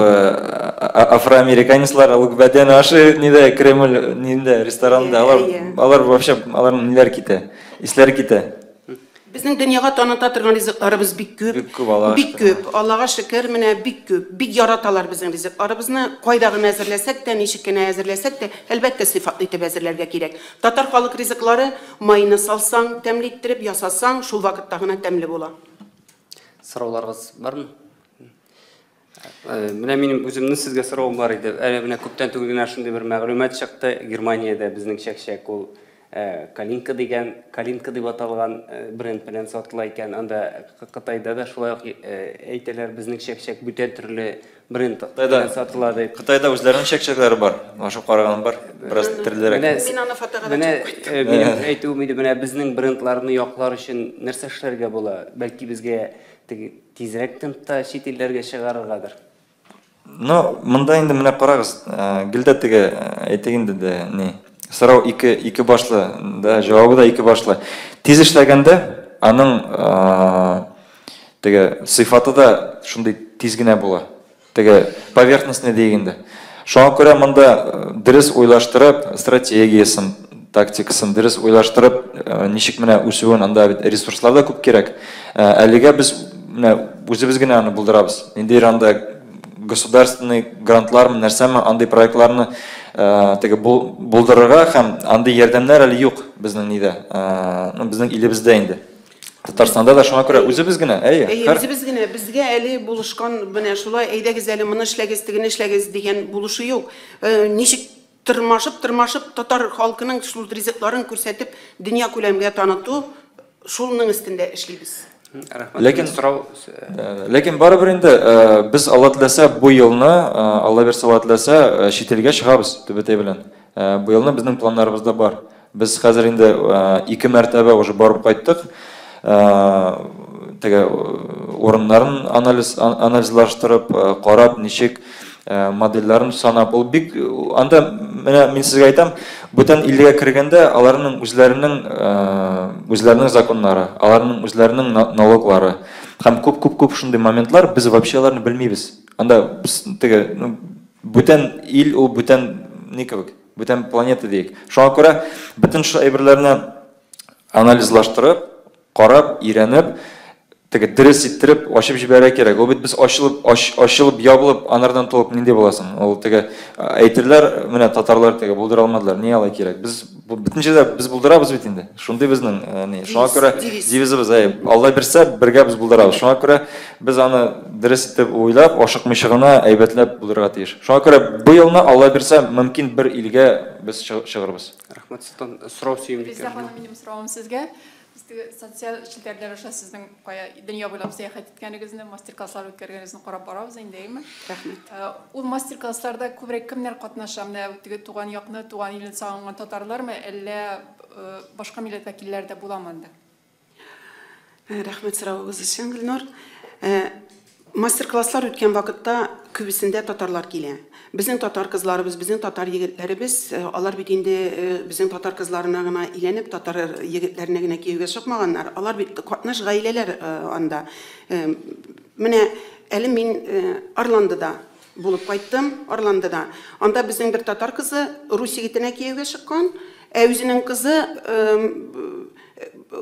афроамериканецлар ул гөбәдияне ашый, нидә Кремль, нидә ресторанда, алар вообще аларның ниләр китә, исләре китә. Безнең дөньяга таныта торган ризыкларыбыз бик күп. Бик күп, Аллага Бик шөкер. күп. Аллага шөкер, менә бик күп. Бик яраталар безнең ризыкларыбызны. Кайда гына әзерләсәк тә, ничек кенә әзерләсәк тә, әлбәттә сыйфатлы итеп әзерләргә кирәк. Татар халык ризыклары майны салсаң, тәмле иттереп ясасаң, шул вакытта гына тәмле була. Сорауларыгыз бармы? Менә минем үземнең сезгә соравым бар иде. Әле менә күптән түгел генә шундый бер мәгълүмат чыкты. Германиядә безнең чәкчәк ул Калинка дигән, Калинка дип аталган бренд белән сатыла икән. Анда Кытайда да шулай ук әйтәләр, безнең чәкчәк бүтән төрле бренд белән сатыла дип. Кытайда үзләренең чәкчәкләре бар. Ашап караганым бар. Бераз төрлерәк. Мин аны фотога да төшереп кайттым. Минем әйтүем иде, менә безнең брендларны яклар өчен нәрсә эшләргә була? Бәлки безгә теге тизрәк темпта чит илләргә чыгарыргадыр? Ну, монда инде менә карагыз, гел дә теге, әйтик инде дә, ни, сорау ике, ике башлы, да, җавабы да ике башлы. Тиз эшләгәндә аның теге сыйфаты да шундый тиз генә була. Теге поверхностный диек инде. Шуңа күрә монда дөрес уйлаштырып, стратегиясен, тактикасын дөрес уйлаштырып, ничек менә үсүен, анда бит ресурслар да күп кирәк. Әлегә без менә үзебез генә аны булдырабыз. Ниндидер анда государственный грантлармы, нәрсәме, андый проектларны теге булдырырга һәм андый ярдәмнәр әле юк безнең нидә, ну, безнең илебездә инде. Татарстанда да шуңа күрә үзебез генә, әйе. Әйе, үзебез генә. Безгә әле булышкан менә шулай, әйдәгез әле моны эшләгез, тегене эшләгез дигән булышу юк. Ничек тырмашып, тырмашып татар халкының шул ризыкларын күрсәтеп, дөнья күләмгә таныту, шулның өстендә эшлибез. Рәхмәт. Ләкин сорау ләкин барыбер инде без Алла теләсә бу елны, Алла бирсә, Алла теләсә, чит илгә чыгабыз Түбәтәй белән. Бу елны безнең планнарыбызда бар. Без хәзер инде ике мәртәбә уже барып кайттык. Теге урыннарын анализ анализлаштырып, карап, ничек модельләрен санап, ул бик анда менә мин сезгә әйтәм, бүтән илгә кергәндә аларның үзләренең үзләренең законнары, аларның үзләренең налоглары һәм күп-күп-күп шундый моментлар, без вообще аларны белмибез. Анда теге, ну, бүтән ил ул бүтән ни кебек, бүтән планета диек. Шуңа күрә бөтен шул әйберләрне анализлаштырып, карап, өйрәнеп, теге дөрес иттереп ачып җибәрергә кирәк. Ул бит без ачылып, ач, ачылып, ябылып, анардан толып нинди буласың? Ул теге әйтерләр, менә татарлар теге булдыра алмадылар, ни алай кирәк? Без бөтен җирдә без булдырабыз бит инде. Шундый безнең ни. Шуңа күрә девизыбыз, әй, Алла бирсә, бергә без булдырабыз. Шуңа күрә без аны дөрес итеп уйлап, ашыкмыйча гына әйбәтләп булдырырга тиеш. Шуңа күрә бу елны Алла бирсә, мөмкин бер илгә без чыгырбыз. Рәхмәт, Солтан. Сорау сөемле. Резеда ханым, минем соравым сезгә. Без теге социаль челтәрләр аша сезнең кая дөнья буйлап сәяхәт иткәнегезне, мастер-класслар үткәргәнегезне карап барабыз инде, әйеме? Рәхмәт. Ул мастер-классларда күбрәк кемнәр катнаша? Менә теге туган якны, туган илен сагынган татарлармы, әллә башка милләт вәкилләре дә буламы анда? Рәхмәт соравыгыз өчен, Гөлнур. Мастер-класслар үткән вакытта күбесендә татарлар килә. Безнең татар кызларыбыз, безнең татар егетләребез, алар бит инде безнең татар кызларына гына өйләнеп, татар егетләренә генә кияүгә чыкмаганнар. Алар бит катнаш гаиләләр анда. Менә әле мин Орландода булып кайттым, Орландода. Анда безнең бер татар кызы рус егетенә кияүгә чыккан, ә үзенең кызы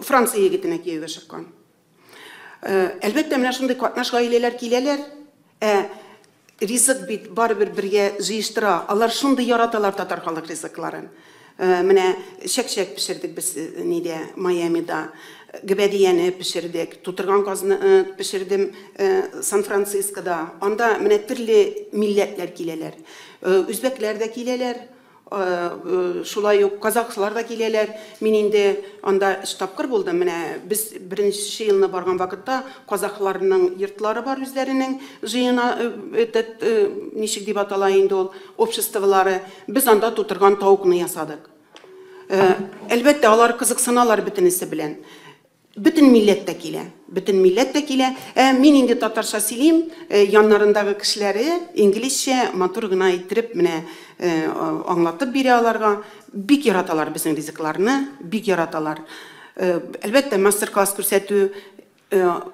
Франция егетенә кияүгә чыккан. Әлбәттә, менә шундый катнаш гаиләләр киләләр. Ә ризык бит барыбер бергә җыештыра. Алар шундый яраталар татар халык ризыкларын. Менә чәк-чәк пешердек без нидә, Майамида. Гөбәдияне пешердек, тутырган казны пешердем Сан-Францискода. Анда менә төрле милләтләр киләләр. Үзбәкләр дә киләләр. Шулай ук казахлар да киләләр. Мин инде анда өч тапкыр булдым. Менә без беренче елны барган вакытта казахларның йортлары бар үзләренең җыена, этот, ничек дип атала инде ул, обществолары. Без анда тутырган тавыкны ясадык. Әлбәттә, алар кызыксыналар бөтенесе белән. Бөтен милләт тә килә. Бөтен милләт тә килә. Ә мин инде татарча сөйлим, яннарындагы кешеләре инглизчә матур гына иттереп менә аңлатып бирә аларга. Бик яраталар безнең ризыкларны, бик яраталар. Әлбәттә, мастер-класс күрсәтү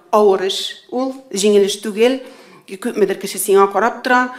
авыр эш ул, җиңел эш түгел. Күпмедер кеше сиңа карап тора.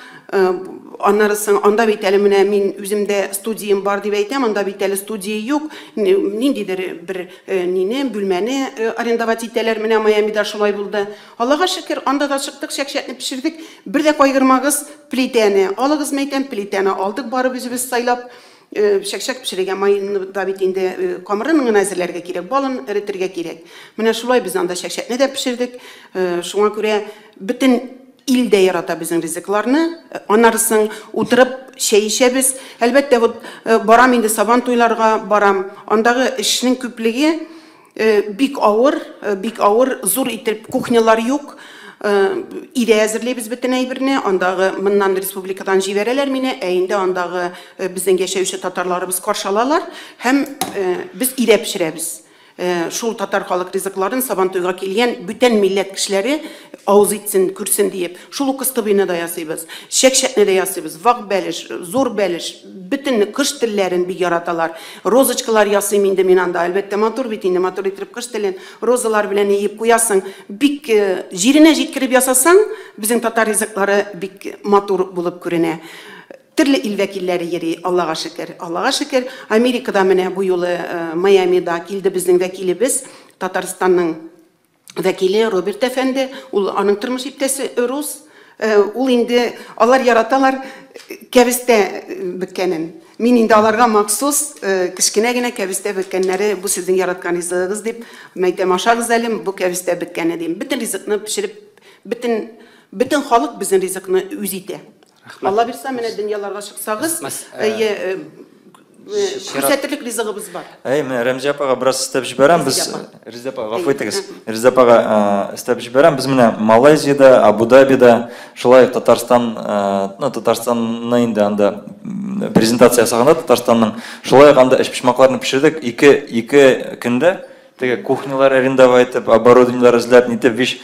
Аннары соң анда бит әле менә мин үземдә студиям бар дип әйтәм, анда бит әле студия юк. Ниндидер бер нине, бүлмәне арендовать итәләр. Менә Майамида шулай булды. Аллага шөкер, анда да чыктык, чәкчәкне пешердек. Бер дә кайгырмагыз, плитәне алыгыз, мәйтәм, плитәне алдык барып үзебез сайлап. Чәкчәк пешерергә майны да бит инде камырын гына әзерләргә кирәк, балын эретергә кирәк. Менә шулай без анда чәкчәкне дә пешердек. Шуңа күрә бөтен ил дә ярата безнең ризыкларны. Аннары соң утырып чәй эчәбез. Әлбәттә, вот барам инде Сабан туйларга барам. Андагы эшнең күплеге бик авыр, бик авыр, зур итеп кухнялар юк. Өйдә әзерлибез бөтен әйберне. Андагы моннан республикадан җибәрәләр мине, ә инде андагы безнең яшәүче татарларыбыз каршы алалар һәм без өйдә пешерәбез. Шул татар халык ризыкларын Сабантуйга килгән бүтән милләт кешеләре авыз итсен, күрсен диеп. Шул ук кыстыбыйны да ясыйбыз, чәк-чәкне дә ясыйбыз, вак бәлеш, зур бәлеш, бөтен кош телләрен бик яраталар. Розочкалар ясыйм инде мин анда. Әлбәттә, матур бит инде, матур итеп кош телен розалар белән иеп куясың. Бик җиренә җиткереп ясасаң, безнең татар ризыклары бик матур булып күренә. Төрле ил вәкилләре йөри, Аллага шөкер. Аллага шөкер, Америкада менә бу юлы Майамида килде безнең вәкилебез, Татарстанның вәкиле Роберт әфәнде. Ул аның тормыш иптәше рус. Ул инде алар яраталар кәбестә бөккәнен. Мин инде аларга махсус кечкенә генә кәбестә бөккәннәре, бу сезнең яраткан ризыгыгыз дип, мәйтәм, ашагыз әле, бу кәбестә бөккәне дим. Бөтен ризыкны пешереп, бөтен халык безнең ризыкны үз итә. Алла бирсә, менә дөньяларга чыксагыз, күрсәтерлек ризыгыбыз бар. Әй, менә Рәмзия апага бераз өстәп җибәрәм. Без Рәмзия апа, гафу итегез. Рәмзия апага өстәп җибәрәм. Без менә Малайзиядә, Абу-Дабида, шулай ук Татарстан, ну, Татарстанны инде анда презентация ясаганда Татарстанның, шулай ук анда эчпочмакларны пешердек. Ике көндә теге кухнялар арендовать итеп, оборудованиелар эзләп, нитеп, виш.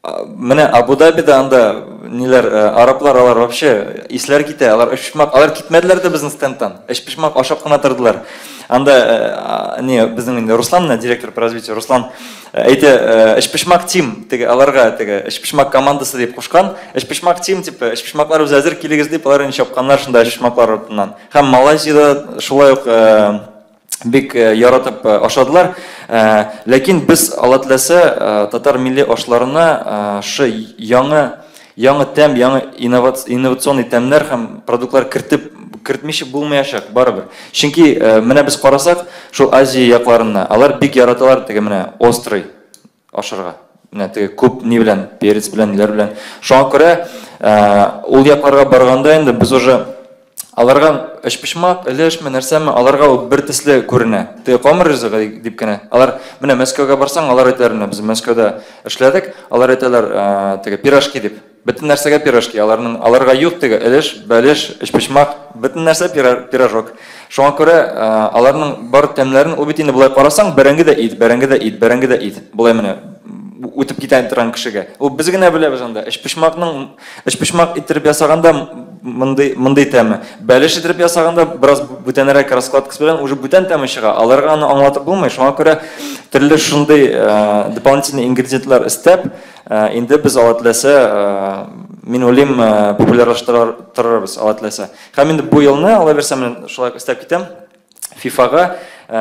Менә Абу-Дабида анда ниләр, араблар, алар вообще исләр китә, алар өчпочмак, алар китмәделәр дә безнең стендтан, өчпочмак ашап кына тордылар. Анда не, безнең инде Руслан, менә директор по развитию Руслан әйтә, өчпочмак тим, теге аларга теге өчпочмак командасы дип кушкан, өчпочмак тим, типа өчпочмаклар үзе әзер, килегез дип, алар инде чапканнар шунда өчпочмаклар артыннан. Һәм Малайзиядә шулай ук бик яратып ашадылар. Ләкин без, Алла теләсә, татар милли ашларына шы яңа тәм, яңа инновационный тәмнәр һәм продуктлар кертмичә булмаячак барыбер. Чөнки менә без карасак, шул Азия якларына, алар бик яраталар теге менә острый ашарга. Менә теге күп ни белән, перец белән, ниләр белән. Шуңа күрә ул якларга барганда инде без уже аларга өчпочмак, өлешме, нәрсәме, аларга ул бер төсле күренә. Теге камыр ризыгы дип кенә. Алар менә Мәскәүгә барсаң, алар әйтәләр, менә без Мәскәүдә эшләдек, алар әйтәләр, теге пирожки дип. Бөтен нәрсәгә пирожки, аларның, аларга юк теге өлеш, бәлеш, өчпочмак, бөтен нәрсә пирожок. Шуңа күрә аларның бар тәмнәрен, ул бит инде болай карасаң, бәрәңге дә ит, бәрәңге дә ит, бәрәңге дә ит. Болай менә үтеп китә торган кешегә. Ул без генә беләбез анда. Өчпочмак иттереп ясаганда мондый тәме. Бәлеш иттереп ясаганда бераз бүтәнрәк раскладкасы белән уже бүтән тәме чыга. Аларга аны аңлатып булмый. Шуңа күрә төрле шундый дополнительный ингредиентлар өстәп, инде без Алла теләсә, мин уйлыйм, популярлаштырырбыз Алла теләсә. Һәм инде бу елны, Алла бирсә, мин шулай өстәп китәм. ФИФАга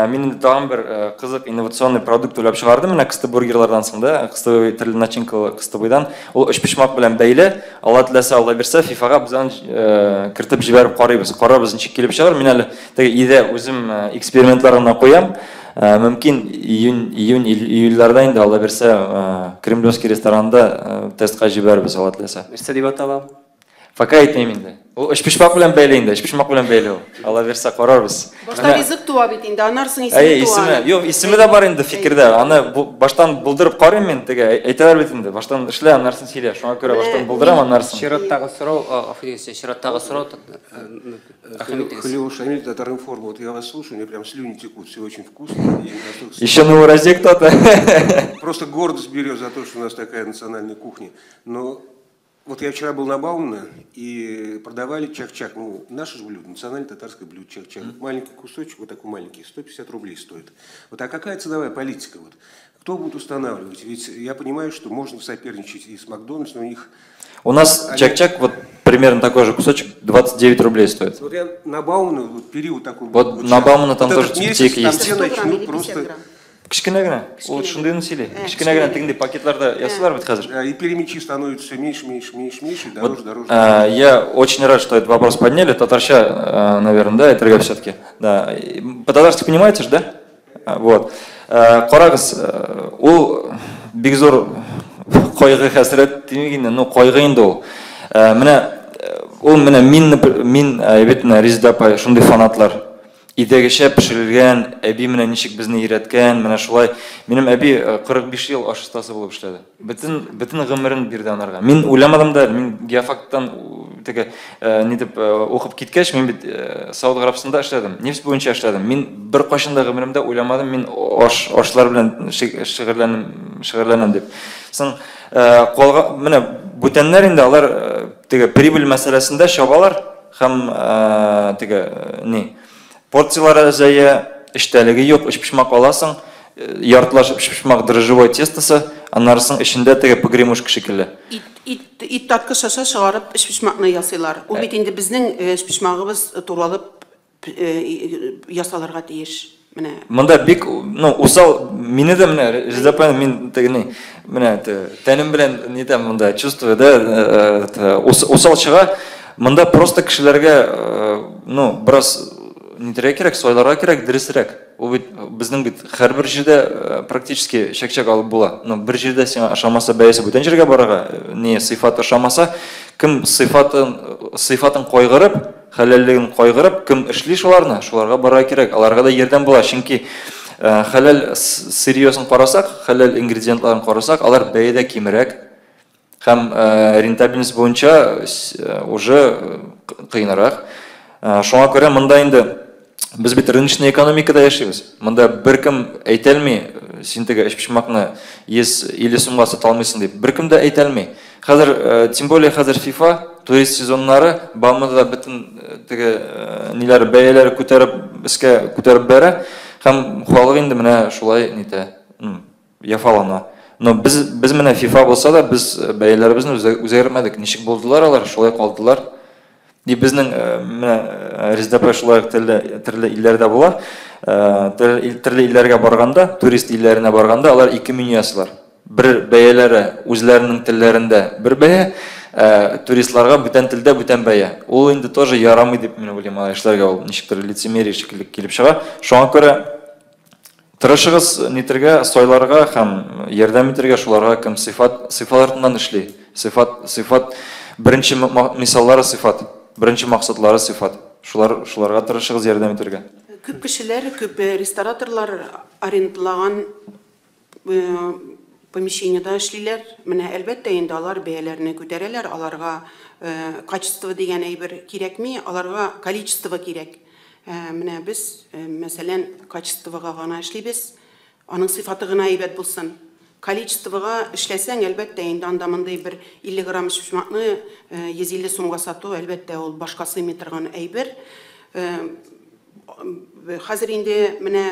мин инде тагын бер кызык инновационный продукт уйлап чыгардым, менә кыстыбургерлардан соң да, кыстыбый төрле начинкалы кыстыбыйдан, ул өчпочмак белән бәйле. Алла теләсә, Алла бирсә, ФИФАга без аны кертеп җибәреп карыйбыз. Карарбыз, ничек килеп чыгар. Мин әле теге өйдә үзем экспериментлар гына куям. Мөмкин июнь, июльләрдә инде Алла бирсә, Кремлевский ресторанда тестка җибәрербез, Алла теләсә. Нәрсә дип атала? Пока әйтмим инде. Ул өчпочмак белән бәйле инде, өчпочмак белән бәйле ул. Алла бирсә, карарбыз. Башта ризык туа бит инде, аннан соң исеме туа. Исеме, юк, исеме дә бар инде фикердә. Аны баштан булдырып карыйм мин, теге әйтәләр бит инде, баштан эшлә, аннан соң сөйлә. Шуңа күрә баштан булдырам, аннан соң. Чираттагы сорау, гафу итегез, чираттагы сорау, рәхим итегез. Халиуллов Шамиль, Татар-информ. Вот я вас слушаю, у меня прям слюни текут, все очень вкусно. Еще на уразе кто-то. Просто гордость берет за то, что у нас такая национальная кухня. Но вот я вчера был на Баумана, и продавали чак-чак. Ну, наше же блюдо, национальное татарское блюдо чак-чак. Маленький кусочек, вот такой маленький, 150 рублей стоит. Вот, а какая ценовая политика? Вот? Кто будет устанавливать? Ведь я понимаю, что можно соперничать и с Макдональдсом, но у них... У нас чак-чак, вот примерно такой же кусочек, 29 рублей стоит. Вот я на Баумана, вот период такой... Вот на Баумана там тоже тюбетейка есть. Там все начнут просто... Кечкенә генә, ул шундыйны сөйли. Кечкенә генә тегендәй пакетларда ясыйлар бит хәзер. И перемечи становятся все меньше, меньше, меньше, меньше, дороже, дороже. Я очень рад, что этот вопрос подняли. Татарча, наверное, да, это все-таки. Да. По-татарски понимаете же, да? Вот. Карагыз, ул бик зур Кайгы хәсрәт димик инде, ну кайгы инде ул. Менә ул менә мин мин бит менә Резеда апай шундый фанатлар. Өйдәгечә пешерелгән, әби менә ничек безне өйрәткән, менә шулай. Минем әби 45 ел аш остасы булып эшләде. Бөтен бөтен гомерен бирде анарга. Мин уйламадым да, мин геофактан теге ни дип укып киткәч, мин бит Сауд Гарәбстанда эшләдем, нефть буенча эшләдем. Мин беркайчан да гомеремдә уйламадым, мин аш ашлар белән шөгыльләнәм шөгыльләнәм дип. Соң калга менә бүтәннәр инде алар теге прибыль мәсьәләсендә чабалар. Һәм теге ни порцияләре әзәя, эчтәлеге юк, өчпочмак аласың, яртылаш өчпочмак дрожжевой тестосы, аннары соң эчендә теге погремушка шикелле. Ит, ит, ит таткыч аша чыгарып өчпочмакны ясыйлар. Ул бит инде безнең өчпочмагыбыз туралып ясалырга тиеш. Менә. Монда бик, ну, усал, мине дә менә, Резеда апа, мин теге ни, менә тәнем белән нитәм монда, чувствую, да, усал чыга. Монда просто кешеләргә, ну, бераз нитәргә кирәк, сайларга кирәк, дөресрәк. Ул бит безнең бит һәрбер җирдә практически чәк-чәк алып була. Ну, бер җирдә сиңа ошамаса, бәясе бүтән җиргә барырга, не сыйфат ошамаса, кем сыйфатын сыйфатын кайгырып, Хәләллеген кайгырып, кем эшли шуларны, шуларга барырга кирәк. Аларга да ярдәм була, чөнки хәләл сырьесын карасак, хәләл ингредиентларын карасак, алар бәядә кимрәк һәм рентабельность буенча уже кыенрак. Шуңа күрә монда инде без бит рыночный экономикада яшибез. Монда беркем әйтәлми, син теге өчпочмакны 150 сумга сата алмыйсың дип. Беркем дә әйтәлми. Хәзер, тем более хәзер FIFA, турист сезоннары, Бамада бөтен теге ниләр бәяләре күтәреп, өскә күтәреп бәрә һәм халык инде менә шулай нитә, яфалана. Но без без менә FIFA булса да, без бәяләребезне үзгәртмәдек. Ничек булдылар алар, шулай калдылар. И безнең менә Резеда апай шулай ук төрле төрле илләрдә була. Төрле илләргә барганда, турист илләренә барганда алар ике меню ясыйлар. Бер бәяләре үзләренең телләрендә бер бәя, ә туристларга бүтән телдә бүтән бәя. Ул инде тоже ярамый дип мин уйлыйм, алай эшләргә ул ничектер лицемерие шикелле килеп чыга. Шуңа күрә тырышыгыз нитергә, сайларга һәм ярдәм итәргә шуларга, кем сыйфат, сыйфат артыннан эшли. Сыйфат, сыйфат, беренче мисаллары сыйфат, беренче максатлары сыйфат. Шулар, шуларга тырышыгыз ярдәм итәргә. Күп кешеләр, күп рестораторлар арендалаган помещениедә эшлиләр. Менә, әлбәттә инде, алар бәяләрне күтәрәләр, аларга качество дигән әйбер кирәкми, аларга количество кирәк. Менә без, мәсәлән, качествога гына эшлибез, аның сыйфаты гына әйбәт булсын. Количествога эшләсәң, әлбәттә инде, анда мондый бер 50 грамм өчпочмакны 150 сумга сату, әлбәттә, ул башка сыймый торган әйбер. Хәзер инде менә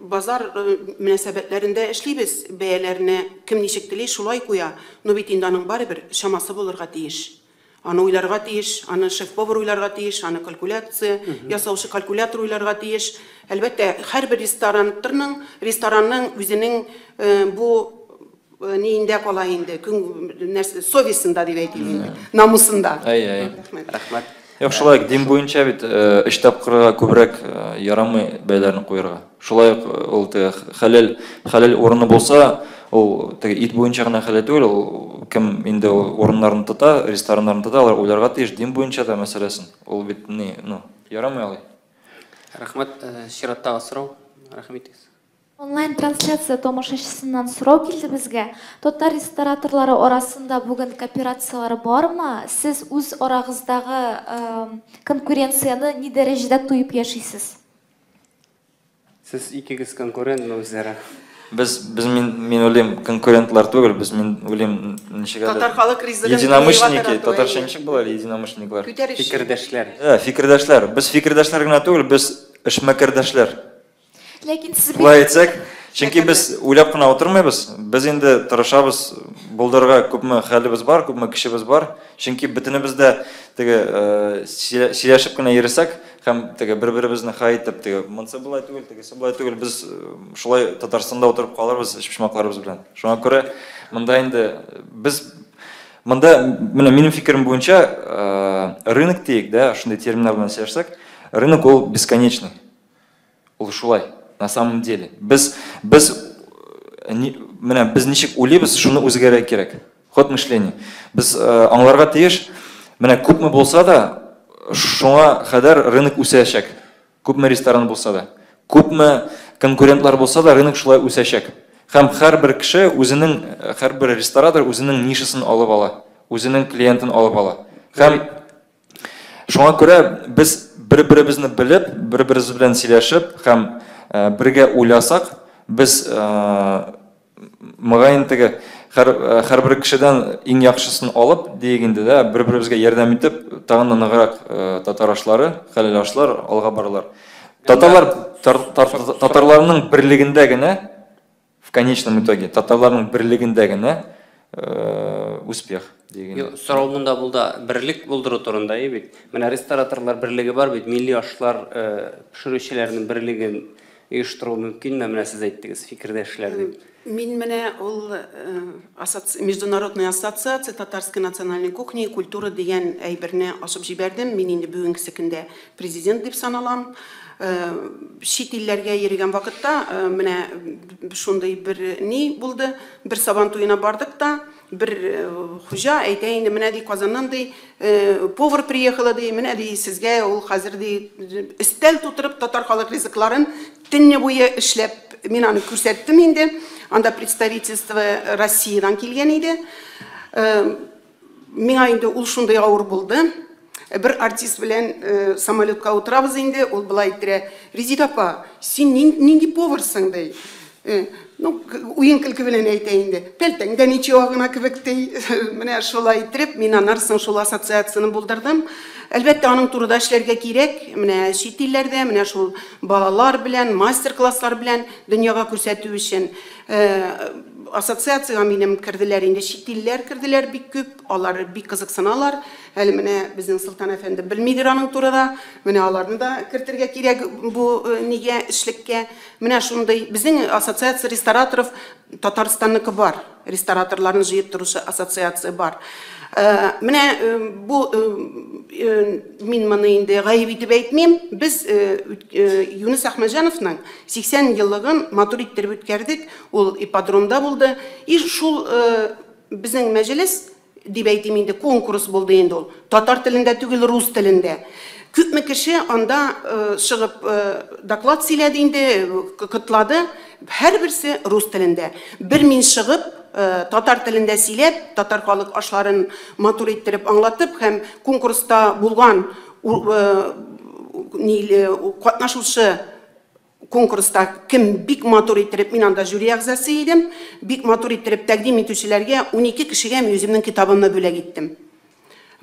базар мөнәсәбәтләрендә эшлибез, бәяләрне кем ничек тели, шулай куя. Но бит инде аның барыбер чамасы булырга тиеш. Аны уйларга тиеш, аны шеф-повар уйларга тиеш, аны калькуляция ясаучы калькулятор уйларга тиеш. Әлбәттә, һәрбер ресторанның, ресторанның үзенең бу ниендә кала инде, көн нәрсә совестында дип әйтим инде, намусында. Әй, әй. Рәхмәт. Рәхмәт. Юк, шулай ук дин буенча бит өч тапкырга күбрәк ярамый бәяләрне куярга. Шулай ук ул теге хәләл хәләл урыны булса, ул теге ит буенча гына хәләл түгел, ул кем инде ул урыннарны тота, рестораннарны тота, алар уйларга тиеш дин буенча да мәсьәләсен. Ул бит ни, ну, ярамый алай. Рәхмәт. Чираттагы сорау. Рәхим итегез. Онлайн-трансляция тамашачысыннан сорау килде безгә. Татар рестораторлары арасында бүген кооперацияләр бармы? Сез үз арагыздагы конкуренцияне ни дәрәҗәдә тоеп яшисез? Сез икегез конкурентмы үзара? Без, без мин, мин уйлыйм, конкурентлар түгел, без мин уйлыйм, ничек әле? Татар халык ризыгын Единомышленники, татарча ничек була әле единомышленниклар? Күтәрүче. Фикердәшләр. Ә, фикердәшләр. Без фикердәшләр генә түгел, без эшмәкәрдәшләр. Ләкин сез бит Шулай әйтсәк, чөнки без уйлап кына утырмыйбыз, без инде тырышабыз булдырырга күпме хәлебез бар, күпме көчебез бар. Чөнки бөтенебез дә теге сөйләшеп кенә йөресәк һәм теге бер-беребезне хай итеп, теге монысы болай түгел, тегесе болай түгел, без шулай Татарстанда утырып калырбыз өчпочмакларыбыз белән. Шуңа күрә монда инде без монда менә минем фикерем буенча рынок диек, да, шундый терминнар белән сөйләшсәк, рынок ул бесконечный. Ул шулай, на самом деле. Без, без Менә без ничек уйлыйбыз, шуны үзгәрә кирәк. Ход мышления. Без аңларга тиеш, менә күпме булса да, шуңа кадәр рынок үсәчәк. Күпме ресторан булса да, күпме конкурентлар булса да, рынок шулай үсәчәк. Һәм һәрбер кеше үзенең, һәрбер ресторатор үзенең нишасын алып ала, үзенең клиентын алып ала. Һәм шуңа күрә без бер-беребезне белеп, бер-беребез белән сөйләшеп һәм бергә уйласак, без мөгаен теге һәрбер кешедән иң яхшысын алып, диек инде дә, бер-беребезгә ярдәм итеп, тагын да ныграк татар ашлары, хәләл ашлар алга баралар. Татарлар татарларның берлегендә генә, в конечном итоге, татарларның берлегендә генә успех диген. Юк, сорау монда булды, берлек булдыру турында, и бит. Менә рестораторлар берлеге бар бит, милли ашлар пешерүчеләрнең берлеген оештыру мөмкинме? Менә сез әйттегез, фикердәшләр дип. Мин менә ул Международная ассоциация татарской национальной кухни и культуры дигән әйберне ачып җибәрдем. Мин инде бүгенге көндә президент дип саналам. Чит илләргә йөргән вакытта менә шундый бер ни булды. Бер сабан туена бардык та, бер хуҗа әйтә инде, менә ди Казаннан ди повар приехала ди, менә ди сезгә ул хәзер ди өстәл тутырып татар халык ризыкларын төнне буе эшләп, мин аны күрсәттем инде. Анда представительство Россиядан килгән иде. Миңа инде ул шундый авыр булды. Бер артист белән самолетка утырабыз инде, ул былай әйттерә: "Резида апа, син нинди поварсың?" ди. Ну, уен көлке белән әйтә инде. Пәлтәң дә ничего гына кебек ди. Менә шулай иттереп, мин аннан соң шул ассоциацияне булдырдым. Әлбәттә, аның турыда эшләргә кирәк. Менә чит илләрдә, менә шул балалар белән, мастер-класслар белән дөньяга күрсәтү өчен. Ассоциациягә минем керделәр инде, чит илләр керделәр бик күп, алар бик кызыксыналар. Әле менә безнең Солтан әфәнде белмидер аның турыда. Менә аларны да кертергә кирәк бу нигә эшлеккә. Менә шундый безнең ассоциация рестораторов Татарстанныкы бар. Рестораторларны җыеп торучы ассоциация бар. Менә бу мин моны инде гаеп итеп әйтмим. Без Юныс Әхмәтҗановның 80 еллыгын матур иттереп үткәрдек. Ул ипподромда булды. И шул безнең мәҗлес дип әйтим инде, конкурс булды инде ул. Татар телендә түгел, рус телендә. Күпме кеше анда чыгып доклад сөйләде инде, котлады. Һәрберсе рус телендә. Бер мин чыгып, татар телендә сөйләп, татар халык ашларын матур иттереп аңлатып һәм конкурста булган катнашучы конкурста кем бик матур иттереп, мин анда жюри әгъзасы идем, бик матур иттереп тәкъдим итүчеләргә 12 кешегә мин үземнең китабымны бүләк иттем.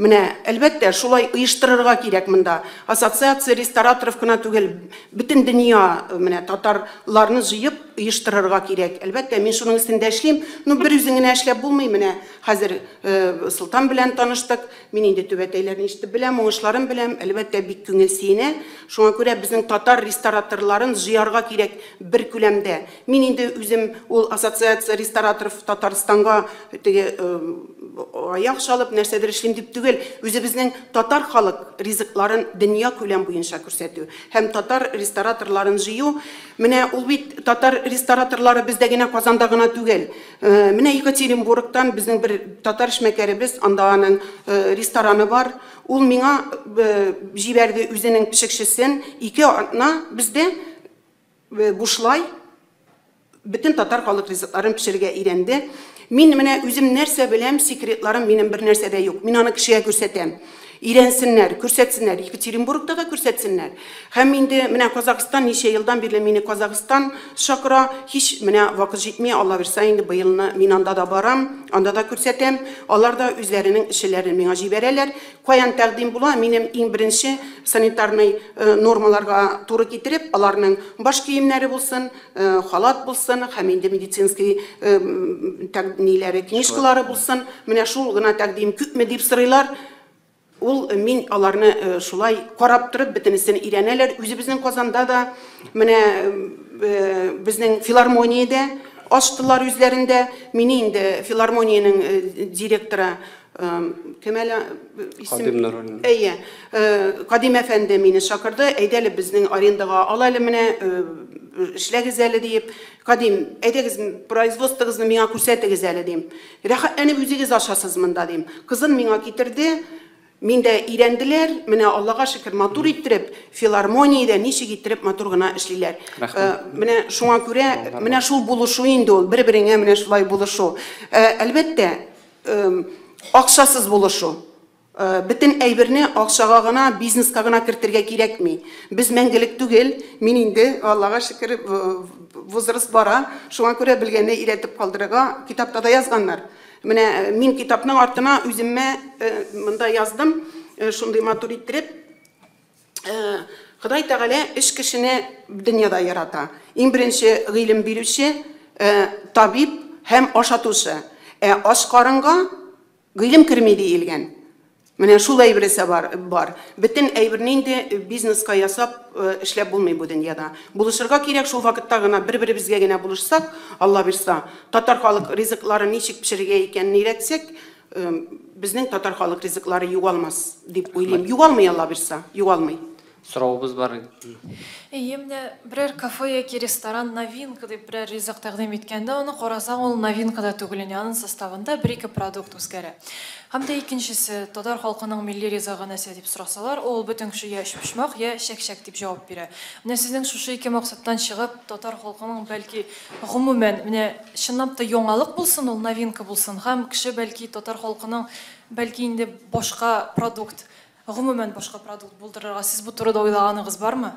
Менә, әлбәттә, шулай оештырырга кирәк монда. Ассоциация рестораторов кына түгел, бөтен дөнья менә татарларны җыеп оештырырга кирәк. Әлбәттә, мин шуның өстендә эшлим. Ну, бер үзең генә эшләп булмый. Менә хәзер Солтан белән таныштык. Мин инде түбәтәйләрне ишетеп беләм, уңышларын беләм. Әлбәттә, бик күңел сөенә. Шуңа күрә безнең татар рестораторларын җыярга кирәк бер күләмдә. Мин инде үзем ул ассоциация рестораторов Татарстанга теге аяк чалып нәрсәдер эшлим дип түгел, үзебезнең татар халык ризыкларын дөнья күләм буенча күрсәтү һәм татар рестораторларын җыю. Менә ул бит татар рестораторлары бездә генә, Казанда гына түгел. Менә Екатеринбургтан безнең бер татар эшмәкәребез, анда аның рестораны бар. Ул миңа җибәрде үзенең пешекчесен, 2 атна бездә бушлай бөтен татар халык ризыкларын пешерергә өйрәнде. Мин менә үзем нәрсә беләм, секретларым минем бер нәрсә дә юк. Мин аны кешегә күрсәтәм. Өйрәнсеннәр, күрсәтсеннәр, Екатеринбургта да күрсәтсеннәр. Һәм инде менә Казахстан ничә елдан бирле мине Казахстан чакыра, һич менә вакыт җитми, Алла бирсә инде быелны мин анда да барам, анда да күрсәтәм. Алар да үзләренең эшчеләрен миңа җибәрәләр. Каян тәкъдим була, минем иң беренче санитарный нормаларга туры китереп, аларның баш киемнәре булсын, халат булсын, һәм инде медицинский ниләре, книжкалары булсын. Менә шул гына тәкъдим күпме дип сорыйлар. Ул мин аларны шулай карап торып бөтенесен өйрәнәләр. Үзебезнең Казанда да менә безнең филармониядә ачтылар үзләрендә. Мине инде филармониянең директоры кем әле исем? Кадим Нуруллин. Әйе, Кадим әфәнде мине чакырды. Әйдә әле безнең арендага ал әле менә Эшләгез әле диеп, Кадим, әйдәгез, производствогызны миңа күрсәтегез әле дим. Рәхәтләнеп үзегез ашасыз монда дим. Кызын миңа китерде, мин дә өйрәнделәр, менә Аллага шөкер, матур иттереп, филармониядә ничек иттереп матур гына эшлиләр. Менә шуңа күрә, менә шул булышу инде ул, бер-береңә менә шулай булышу. Әлбәттә, акчасыз булышу. Бөтен әйберне акчага гына, бизнеска гына кертергә кирәкми. Без мәңгелек түгел, мин инде, Аллага шөкер, возраст бара, шуңа күрә белгәнне өйрәтеп калдырырга китапта да язганнар. Менә мин китапның артына үземә монда яздым, шундый матур иттереп. Ходай Тәгалә өч кешене дөньяда ярата. Иң беренче гыйлем бирүче, табиб һәм ашатучы. Ә ач карынга гыйлем керми диелгән. Менә шул әйбересе бар, бар. Бөтен әйберне инде бизнеска ясап эшләп булмый бу дөньяда. Булышырга кирәк, шул вакытта гына бер-беребезгә генә булышсак, Алла бирса, татар халык ризыкларын ничек пешерергә икәнен өйрәтсәк, безнең татар халык ризыклары югалмас дип уйлыйм. Югалмый, Алла бирса, югалмый. Соравыбыз бар. Әйе, менә берәр кафе яки ресторан новинка дип берәр ризык тәкъдим иткәндә, аны карасаң, ул новинка да түгел, инде аның составында бер-ике продукт үзгәрә. Һәм дә икенчесе, татар халкының милли ризыгы нәрсә дип сорасалар, ул бөтен кеше я өчпочмак, я чәк-чәк дип җавап бирә. Менә сезнең шушы ике максаттан чыгып, татар халкының бәлки гомумән, менә чынлап та яңалык булсын ул, новинка булсын, һәм кеше бәлки татар халкының бәлки инде башка продукт, гомумән башка продукт булдырырга сез бу турыда уйлаганыгыз бармы?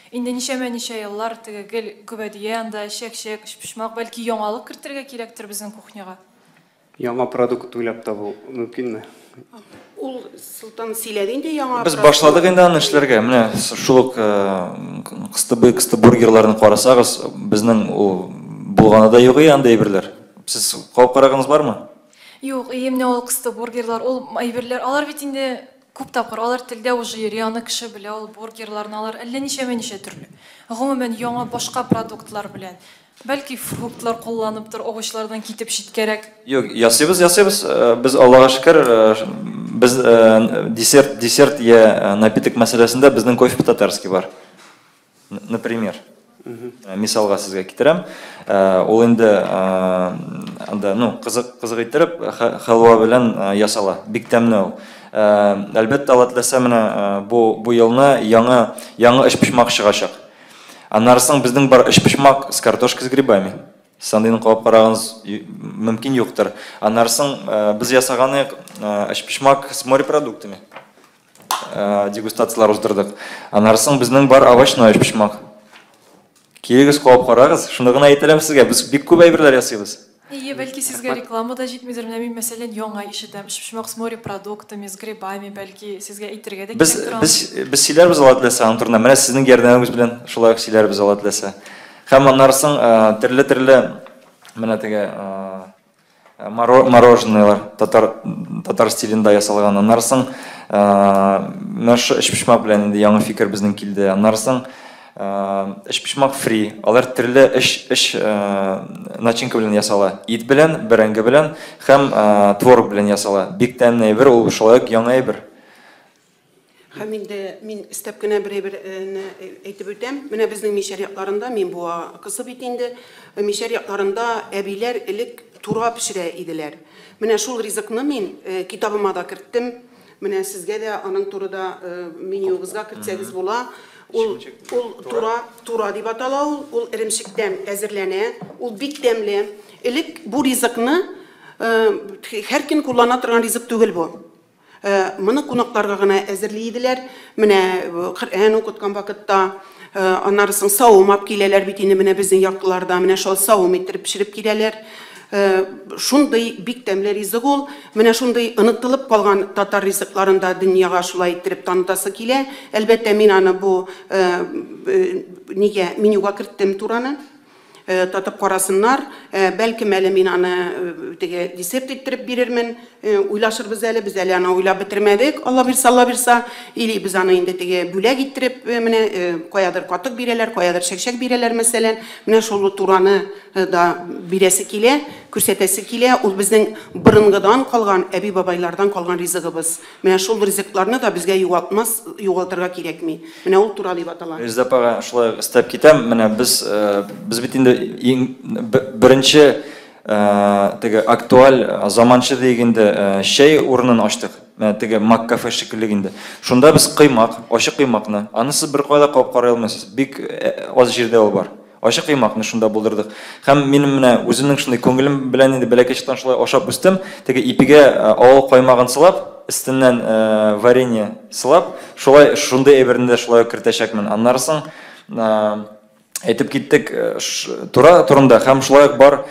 Инде ничәмә-ничә еллар теге гел гөбәдия анда, чәк-чәк, өчпочмак, бәлки яңалык кертергә кирәктер безнең кухняга? Яңа продукт уйлап табу мөмкинме? Ул Солтан сөйләде инде яңа. Без башладык инде аны эшләргә. Менә шул ук кыстыбый, кыстыбургерларны карасагыз, безнең ул булганы да юк андый әйберләр. Сез кабып караганыгыз бармы? Юк, и менә ул кыстыбургерлар, ул әйберләр, алар бит инде күп тапкыр, алар телдә уже йөри, аны кеше белә, ул бургерларны, алар әллә ничәмә-ничә төрле. Гомумән, яңа башка продуктлар белән. Бәлки фруктлар кулланыптыр, овощлардан китеп читкәрәк. Юк, ясыйбыз, ясыйбыз. Без Аллага шөкер, без десерт, десерт я напиток мәсьәләсендә безнең кофе по-татарски бар. Например. Мисалга сезгә китерәм. Ул инде анда, ну, кызык, кызык иттереп халва белән ясала. Бик тәмле ул. Әлбәттә, Алла теләсә, менә бу елны яңа яңа өчпочмак чыгачак. Аннары соң безнең бар өчпочмак с картошкой с грибами. Сез андыйны кабып карагыз мөмкин юктыр. Аннары соң без ясаган өчпочмак с морепродуктами. Дегустацияләр уздырдык. Аннары соң безнең бар овощной өчпочмак. Килегез, кабып карагыз. Шуны гына әйтәләм сезгә, без бик күп әйберләр ясыйбыз. Әйе, бәлки сезгә реклама да җитмидер. Менә мин, мәсәлән, яңа ишетәм. Өчпочмак с морепродуктами, с грибами, бәлки сезгә әйтергә дә Без кирәктер. без сөйләрбез Алла теләсә аның турында. Менә сезнең ярдәмегез белән шулай ук сөйләрбез Алла теләсә. Һәм аннары соң төрле-төрле менә теге мороженоелар татар стилендә ясалган. Аннары соң менә шу өчпочмак белән инде яңа фикер безнең килде. Аннары соң өчпочмак фри. Алар төрле өч начинка белән ясала. Ит белән, бәрәңге белән һәм творог белән ясала. Бик тәмле әйбер, ул шулай ук яңа әйбер. Һәм инде мин өстәп кенә бер әйберне әйтеп үтәм. Менә безнең Мишәр якларында, мин Буа кызы бит инде, Мишәр якларында әбиләр элек тура пешерә иделәр. Менә шул ризыкны мин китабыма да керттем. Менә сезгә дә аның турыда менюгызга кертсәгез була. Ул тура, тура дип атала ул, ул эремчектән әзерләнә, ул бик тәмле. Элек бу ризыкны һәр көн куллана торган ризык түгел бу. Моны кунакларга гына әзерли иделәр. Менә Коръән укыткан вакытта, аннары соң савым алып киләләр бит инде менә безнең якларда, менә шул савым иттереп пешереп киләләр. Шундый бик тәмле ризык ул. Менә шундый онытылып калган татар ризыкларын да дөньяга шулай иттереп танытасы килә. Әлбәттә, мин аны бу нигә менюга керттем тураны. Татып карасыннар. Бәлкем әле мин аны теге десерт иттереп бирермен. Уйлашырбыз әле, без әле аны уйлап бетермәдек. Алла бирса, Алла бирса. Или без аны инде теге бүләк иттереп, менә каядыр катык бирәләр, каядыр чәкчәк бирәләр, мәсәлән. Менә шул тураны да бирәсе килә, күрсәтәсе килә. Ул безнең борынгыдан калган, әби-бабайлардан калган ризыгыбыз. Менә шул ризыкларны да безгә югалтмас, югалтырга кирәкми. Менә ул тура дип атала. Резеда апага шулай ук өстәп китәм. Менә без без бит инде иң беренче теге актуаль заманча диек инде чәй урынын ачтык. Менә теге Мак кафе шикелле инде. Шунда без коймак, ачы коймакны, аны сез беркая да кабып карый алмыйсыз. Бик аз җирдә ул бар. Ачы коймакны шунда булдырдык. Һәм минем менә үземнең шундый күңелем белән инде бәләкәй чактан шулай ашап үстем. Теге ипигә авыл каймагын сылап, өстеннән варенье сылап, шулай шундый әйберне дә шулай ук кертәчәкмен. Аннары соң әйтеп киттек тура турында һәм шулай ук бар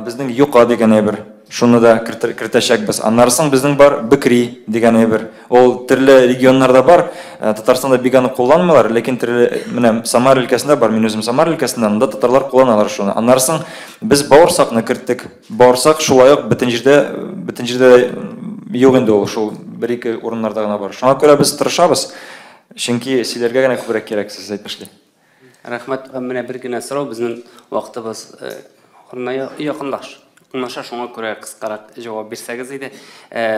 безнең юка дигән әйбер. Шуны да кертәчәкбез. Аннары соң безнең бар бекри дигән әйбер. Ул төрле регионнарда бар. Татарстанда бик аны кулланмыйлар, ләкин төрле менә Самара өлкәсендә бар. Мин үзем Самара өлкәсеннән, анда татарлар кулланалар шуны. Аннары соң без бавырсакны керттек. Бавырсак шулай ук бөтен җирдә, бөтен җирдә юк инде ул, шул бер-ике урыннарда гына бар. Шуңа күрә без тырышабыз. Чөнки сөйләргә генә күбрәк кирәк, сез әйтмешли. Рәхмәт. Менә бер генә сорау, безнең вакытыбыз ахырына якынлаш. Якынлаша, шуңа күрә кыскарак җавап бирсәгез иде.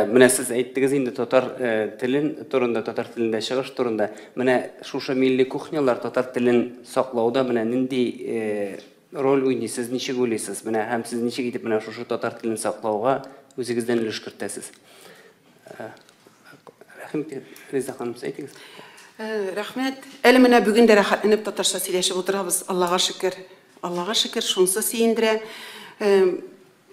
Менә сез әйттегез инде татар телен турында, татар телендә чыгыш турында. Менә шушы милли кухнялар татар телен саклауда менә нинди роль уйный, сез ничек уйлыйсыз? Менә һәм сез ничек итеп менә шушы татар телен саклауга үзегездән өлеш кертәсез? Рәхим итеп, Резеда ханым, сез әйтегез. Рәхмәт. Әле менә бүген дә рәхәтләнеп татарча сөйләшеп утырабыз. Аллага шөкер. Аллага шөкер, шунысы сөендерә.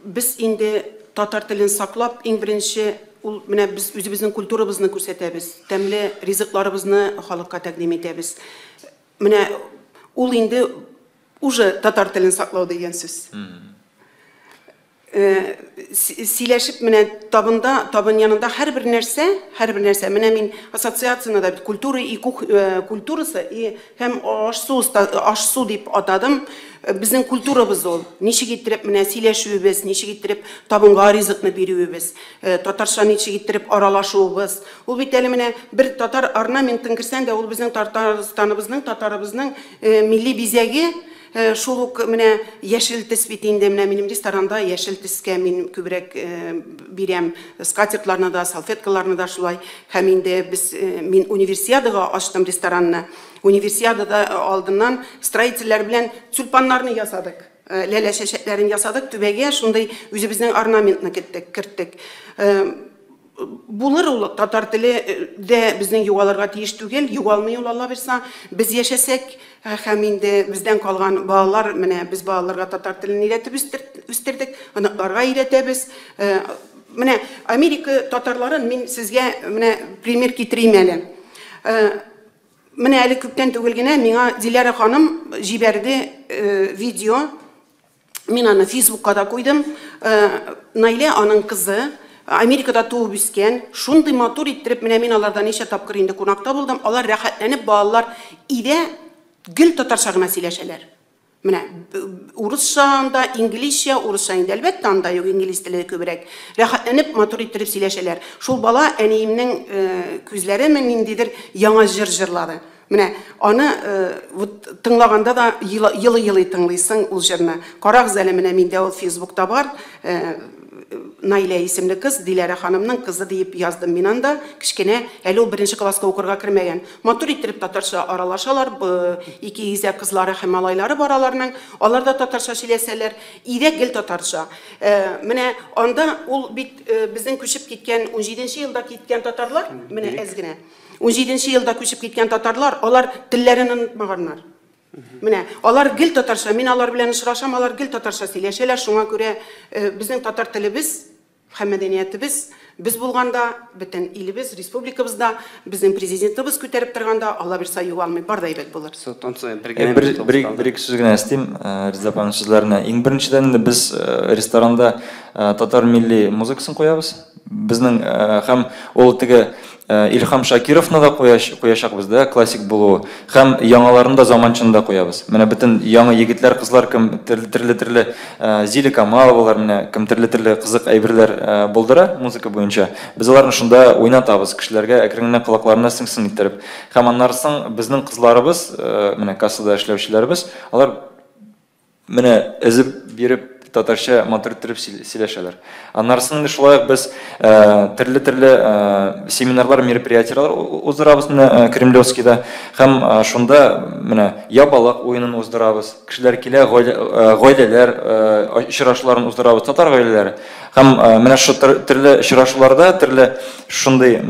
Без инде татар телен саклап, иң беренче ул менә без үзебезнең культурабызны күрсәтәбез, тәмле ризыкларыбызны халыкка тәкъдим итәбез. Менә ул инде уже татар телен саклау дигән сүз. Сөйләшеп менә табында, табын янында һәрбер нәрсә, һәрбер нәрсә. Менә мин ассоциацияне дә культура и культурасы и һәм аш-су, аш-су дип атадым. Безнең культурабыз ул. Ничек иттереп менә сөйләшүебез, ничек иттереп табынга ризыкны бирүебез, татарча ничек иттереп аралашуыбыз. Ул бит әле менә бер татар орнаментын керсәң дә, ул безнең Татарстаныбызның, татарыбызның милли бизәге. Шул ук менә яшел төс бит инде, менә минем ресторанда яшел төскә мин күбрәк бирәм. Скатертларны да, салфеткаларны да шулай. Һәм инде без, мин универсиадага ачтым ресторанны. Универсиадада алдыннан строительләр белән тюльпаннарны ясадык. Ләлә чәчәкләрен ясадык, түбәгә шундый үзебезнең орнаментны керттек. Булыр ул, татар теле дә безнең югалырга тиеш түгел, югалмый ул, Алла бирса. Без яшәсәк, һәм инде бездән калган балалар, менә без балаларга татар телен өйрәтеп үстердек, оныкларга өйрәтәбез. Менә Америка татарларын мин сезгә менә пример китерим әле. Менә әле күптән түгел генә миңа Диляра ханым җибәрде видео. Мин аны Фейсбукка да куйдым. Наилә аның кызы, Америкада туып үскән, шундый матур иттереп, менә мин аларда ничә тапкыр инде кунакта булдым, алар рәхәтләнеп балалар өйдә гел татарча гына сөйләшәләр. Менә урысча анда, инглизчә, урысча инде әлбәттә анда юк, инглиз теле күбрәк. Рәхәтләнеп матур иттереп сөйләшәләр. Шул бала әниемнең күзләреме ниндидер яңа җыр җырлады. Менә аны вот тыңлаганда да елый-елый тыңлыйсың ул җырны. Карагыз әле, менә миндә ул Фейсбукта бар. Наилә исемле кыз, Диләрә ханымның кызы диеп яздым мин анда. Кечкенә, әле ул беренче класска укырга кермәгән. Матур иттереп татарча аралашалар. Ике игезәк кызлары һәм малайлары бар аларның. Алар да татарча сөйләсәләр, өйдә гел татарча. Менә анда ул бит безнең күчеп киткән 17 елда киткән татарлар, менә әз генә. 17 елда күчеп киткән татарлар, алар телләрен онытмаганнар. Менә алар гел татарча, мин алар белән очрашам, алар гел татарча сөйләшәләр. Шуңа күрә безнең татар телебез һәм мәдәниятебез без булганда, бөтен илебез, республикабызда, безнең президентыбыз күтәреп торганда, Алла бирса югалмый, бар да әйбәт булыр. Бер ике сүз генә өстим Резеда апаның сүзләренә. Иң беренчедән инде без ресторанда татар милли музыкасын куябыз. Безнең һәм ул теге Илһам Шакировны да куячакбыз да, классик булуы. Һәм яңаларын да заманчаны да куябыз. Менә бөтен яңа егетләр, кызлар кем төрле-төрле Зиля Камаловалар, менә кем төрле-төрле кызык әйберләр булдыра музыка буенча. Без аларны шунда уйнатабыз, кешеләргә әкрен генә колакларына сеңсен иттереп. Һәм аннары соң безнең кызларыбыз, менә кассада эшләүчеләребез, алар менә өзеп биреп татарча матур иттереп сөйләшәләр. Аннары соң инде шулай ук без төрле-төрле семинарлар, мероприятиеләр уздырабыз менә Кремлевскийда. Һәм шунда менә ябалак уенын уздырабыз. Кешеләр килә, гаиләләр очрашуларын уздырабыз, татар гаиләләре. Һәм менә шу төрле очрашуларда, төрле шундый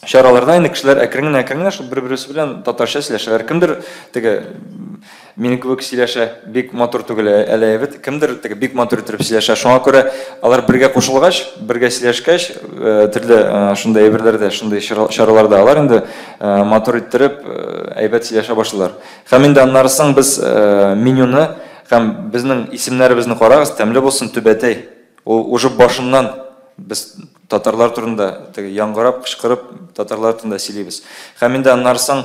чараларда инде кешеләр әкрен генә әкрен генә шул бер-берсе белән татарча сөйләшәләр. Кемдер теге минем кебек сөйләшә, бик матур түгел әле әйбәт, кемдер теге бик матур итеп сөйләшә. Шуңа күрә алар бергә кушылгач, бергә сөйләшкәч, төрле шундый әйберләрдә, шундый чараларда алар инде матур иттереп әйбәт сөйләшә башлыйлар. Һәм инде аннары соң без менюны һәм безнең исемнәребезне карагыз, тәмле булсын түбәтәй. Ул уже башыннан без татарлар турында теге яңгырап, кычкырып татарлар турында сөйлибез. Һәм инде аннары соң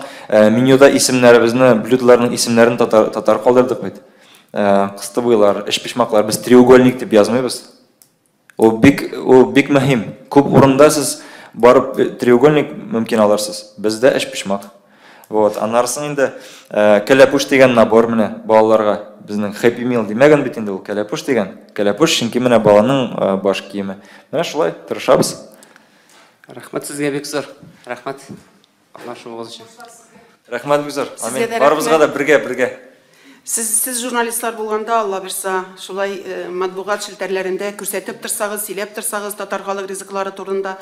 менюда исемнәребезне, блюдоларның исемнәрен татар, татар калдырдык бит. Кыстыбыйлар, эчпочмаклар, без треугольник дип язмыйбыз. Ул бик, ул бик мөһим. Күп урында сез барып треугольник мөмкин алырсыз. Бездә эчпочмак. Вот, аннары соң инде кәләпүш дигән набор менә балаларга. Безнең Happy Meal димәгән бит инде ул кәләпүш дигән. Кәләпүш, чөнки менә баланың баш киеме. Менә шулай тырышабыз. Рәхмәт сезгә бик зур. Рәхмәт катнашуыгыз өчен. Рәхмәт бик зур. Амин. Барыбызга да бергә, бергә. Сез, сез журналистлар булганда, Алла бирса, шулай матбугат челтәрләрендә күрсәтеп торсагыз, сөйләп торсагыз татар халык ризыклары турында,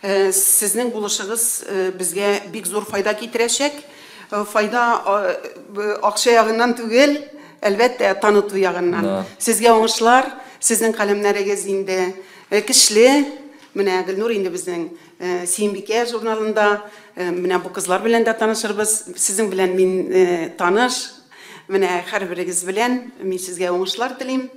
сезнең булышыгыз безгә бик зур файда китерәчәк. Файда акча ягыннан түгел, әлбәттә, таныту ягыннан. Сезгә уңышлар, сезнең каләмнәрегез инде көчле. Менә Гөлнур инде безнең Сөембикә журналында, менә бу кызлар белән дә танышырбыз. Сезнең белән мин таныш. Менә һәрберегез белән мин сезгә уңышлар телим.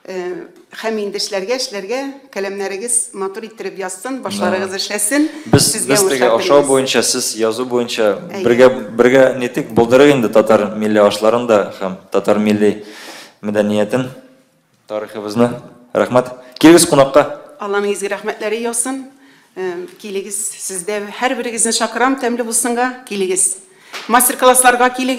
Һәм инде эшләргә, эшләргә, каләмнәрегез матур иттереп язсын, башларыгыз эшләсен. Без без теге ашау буенча, сез язу буенча бергә бергә нитик, булдырыйк инде татар милли ашларын да һәм татар милли мәдәниятен, тарихыбызны. Рәхмәт. Килегез кунакка. Алланың изге рәхмәтләре яусын. Килегез, сездә һәрберегезне чакырам, тәмле булсынга, килегез. Мастер-классларга килегез.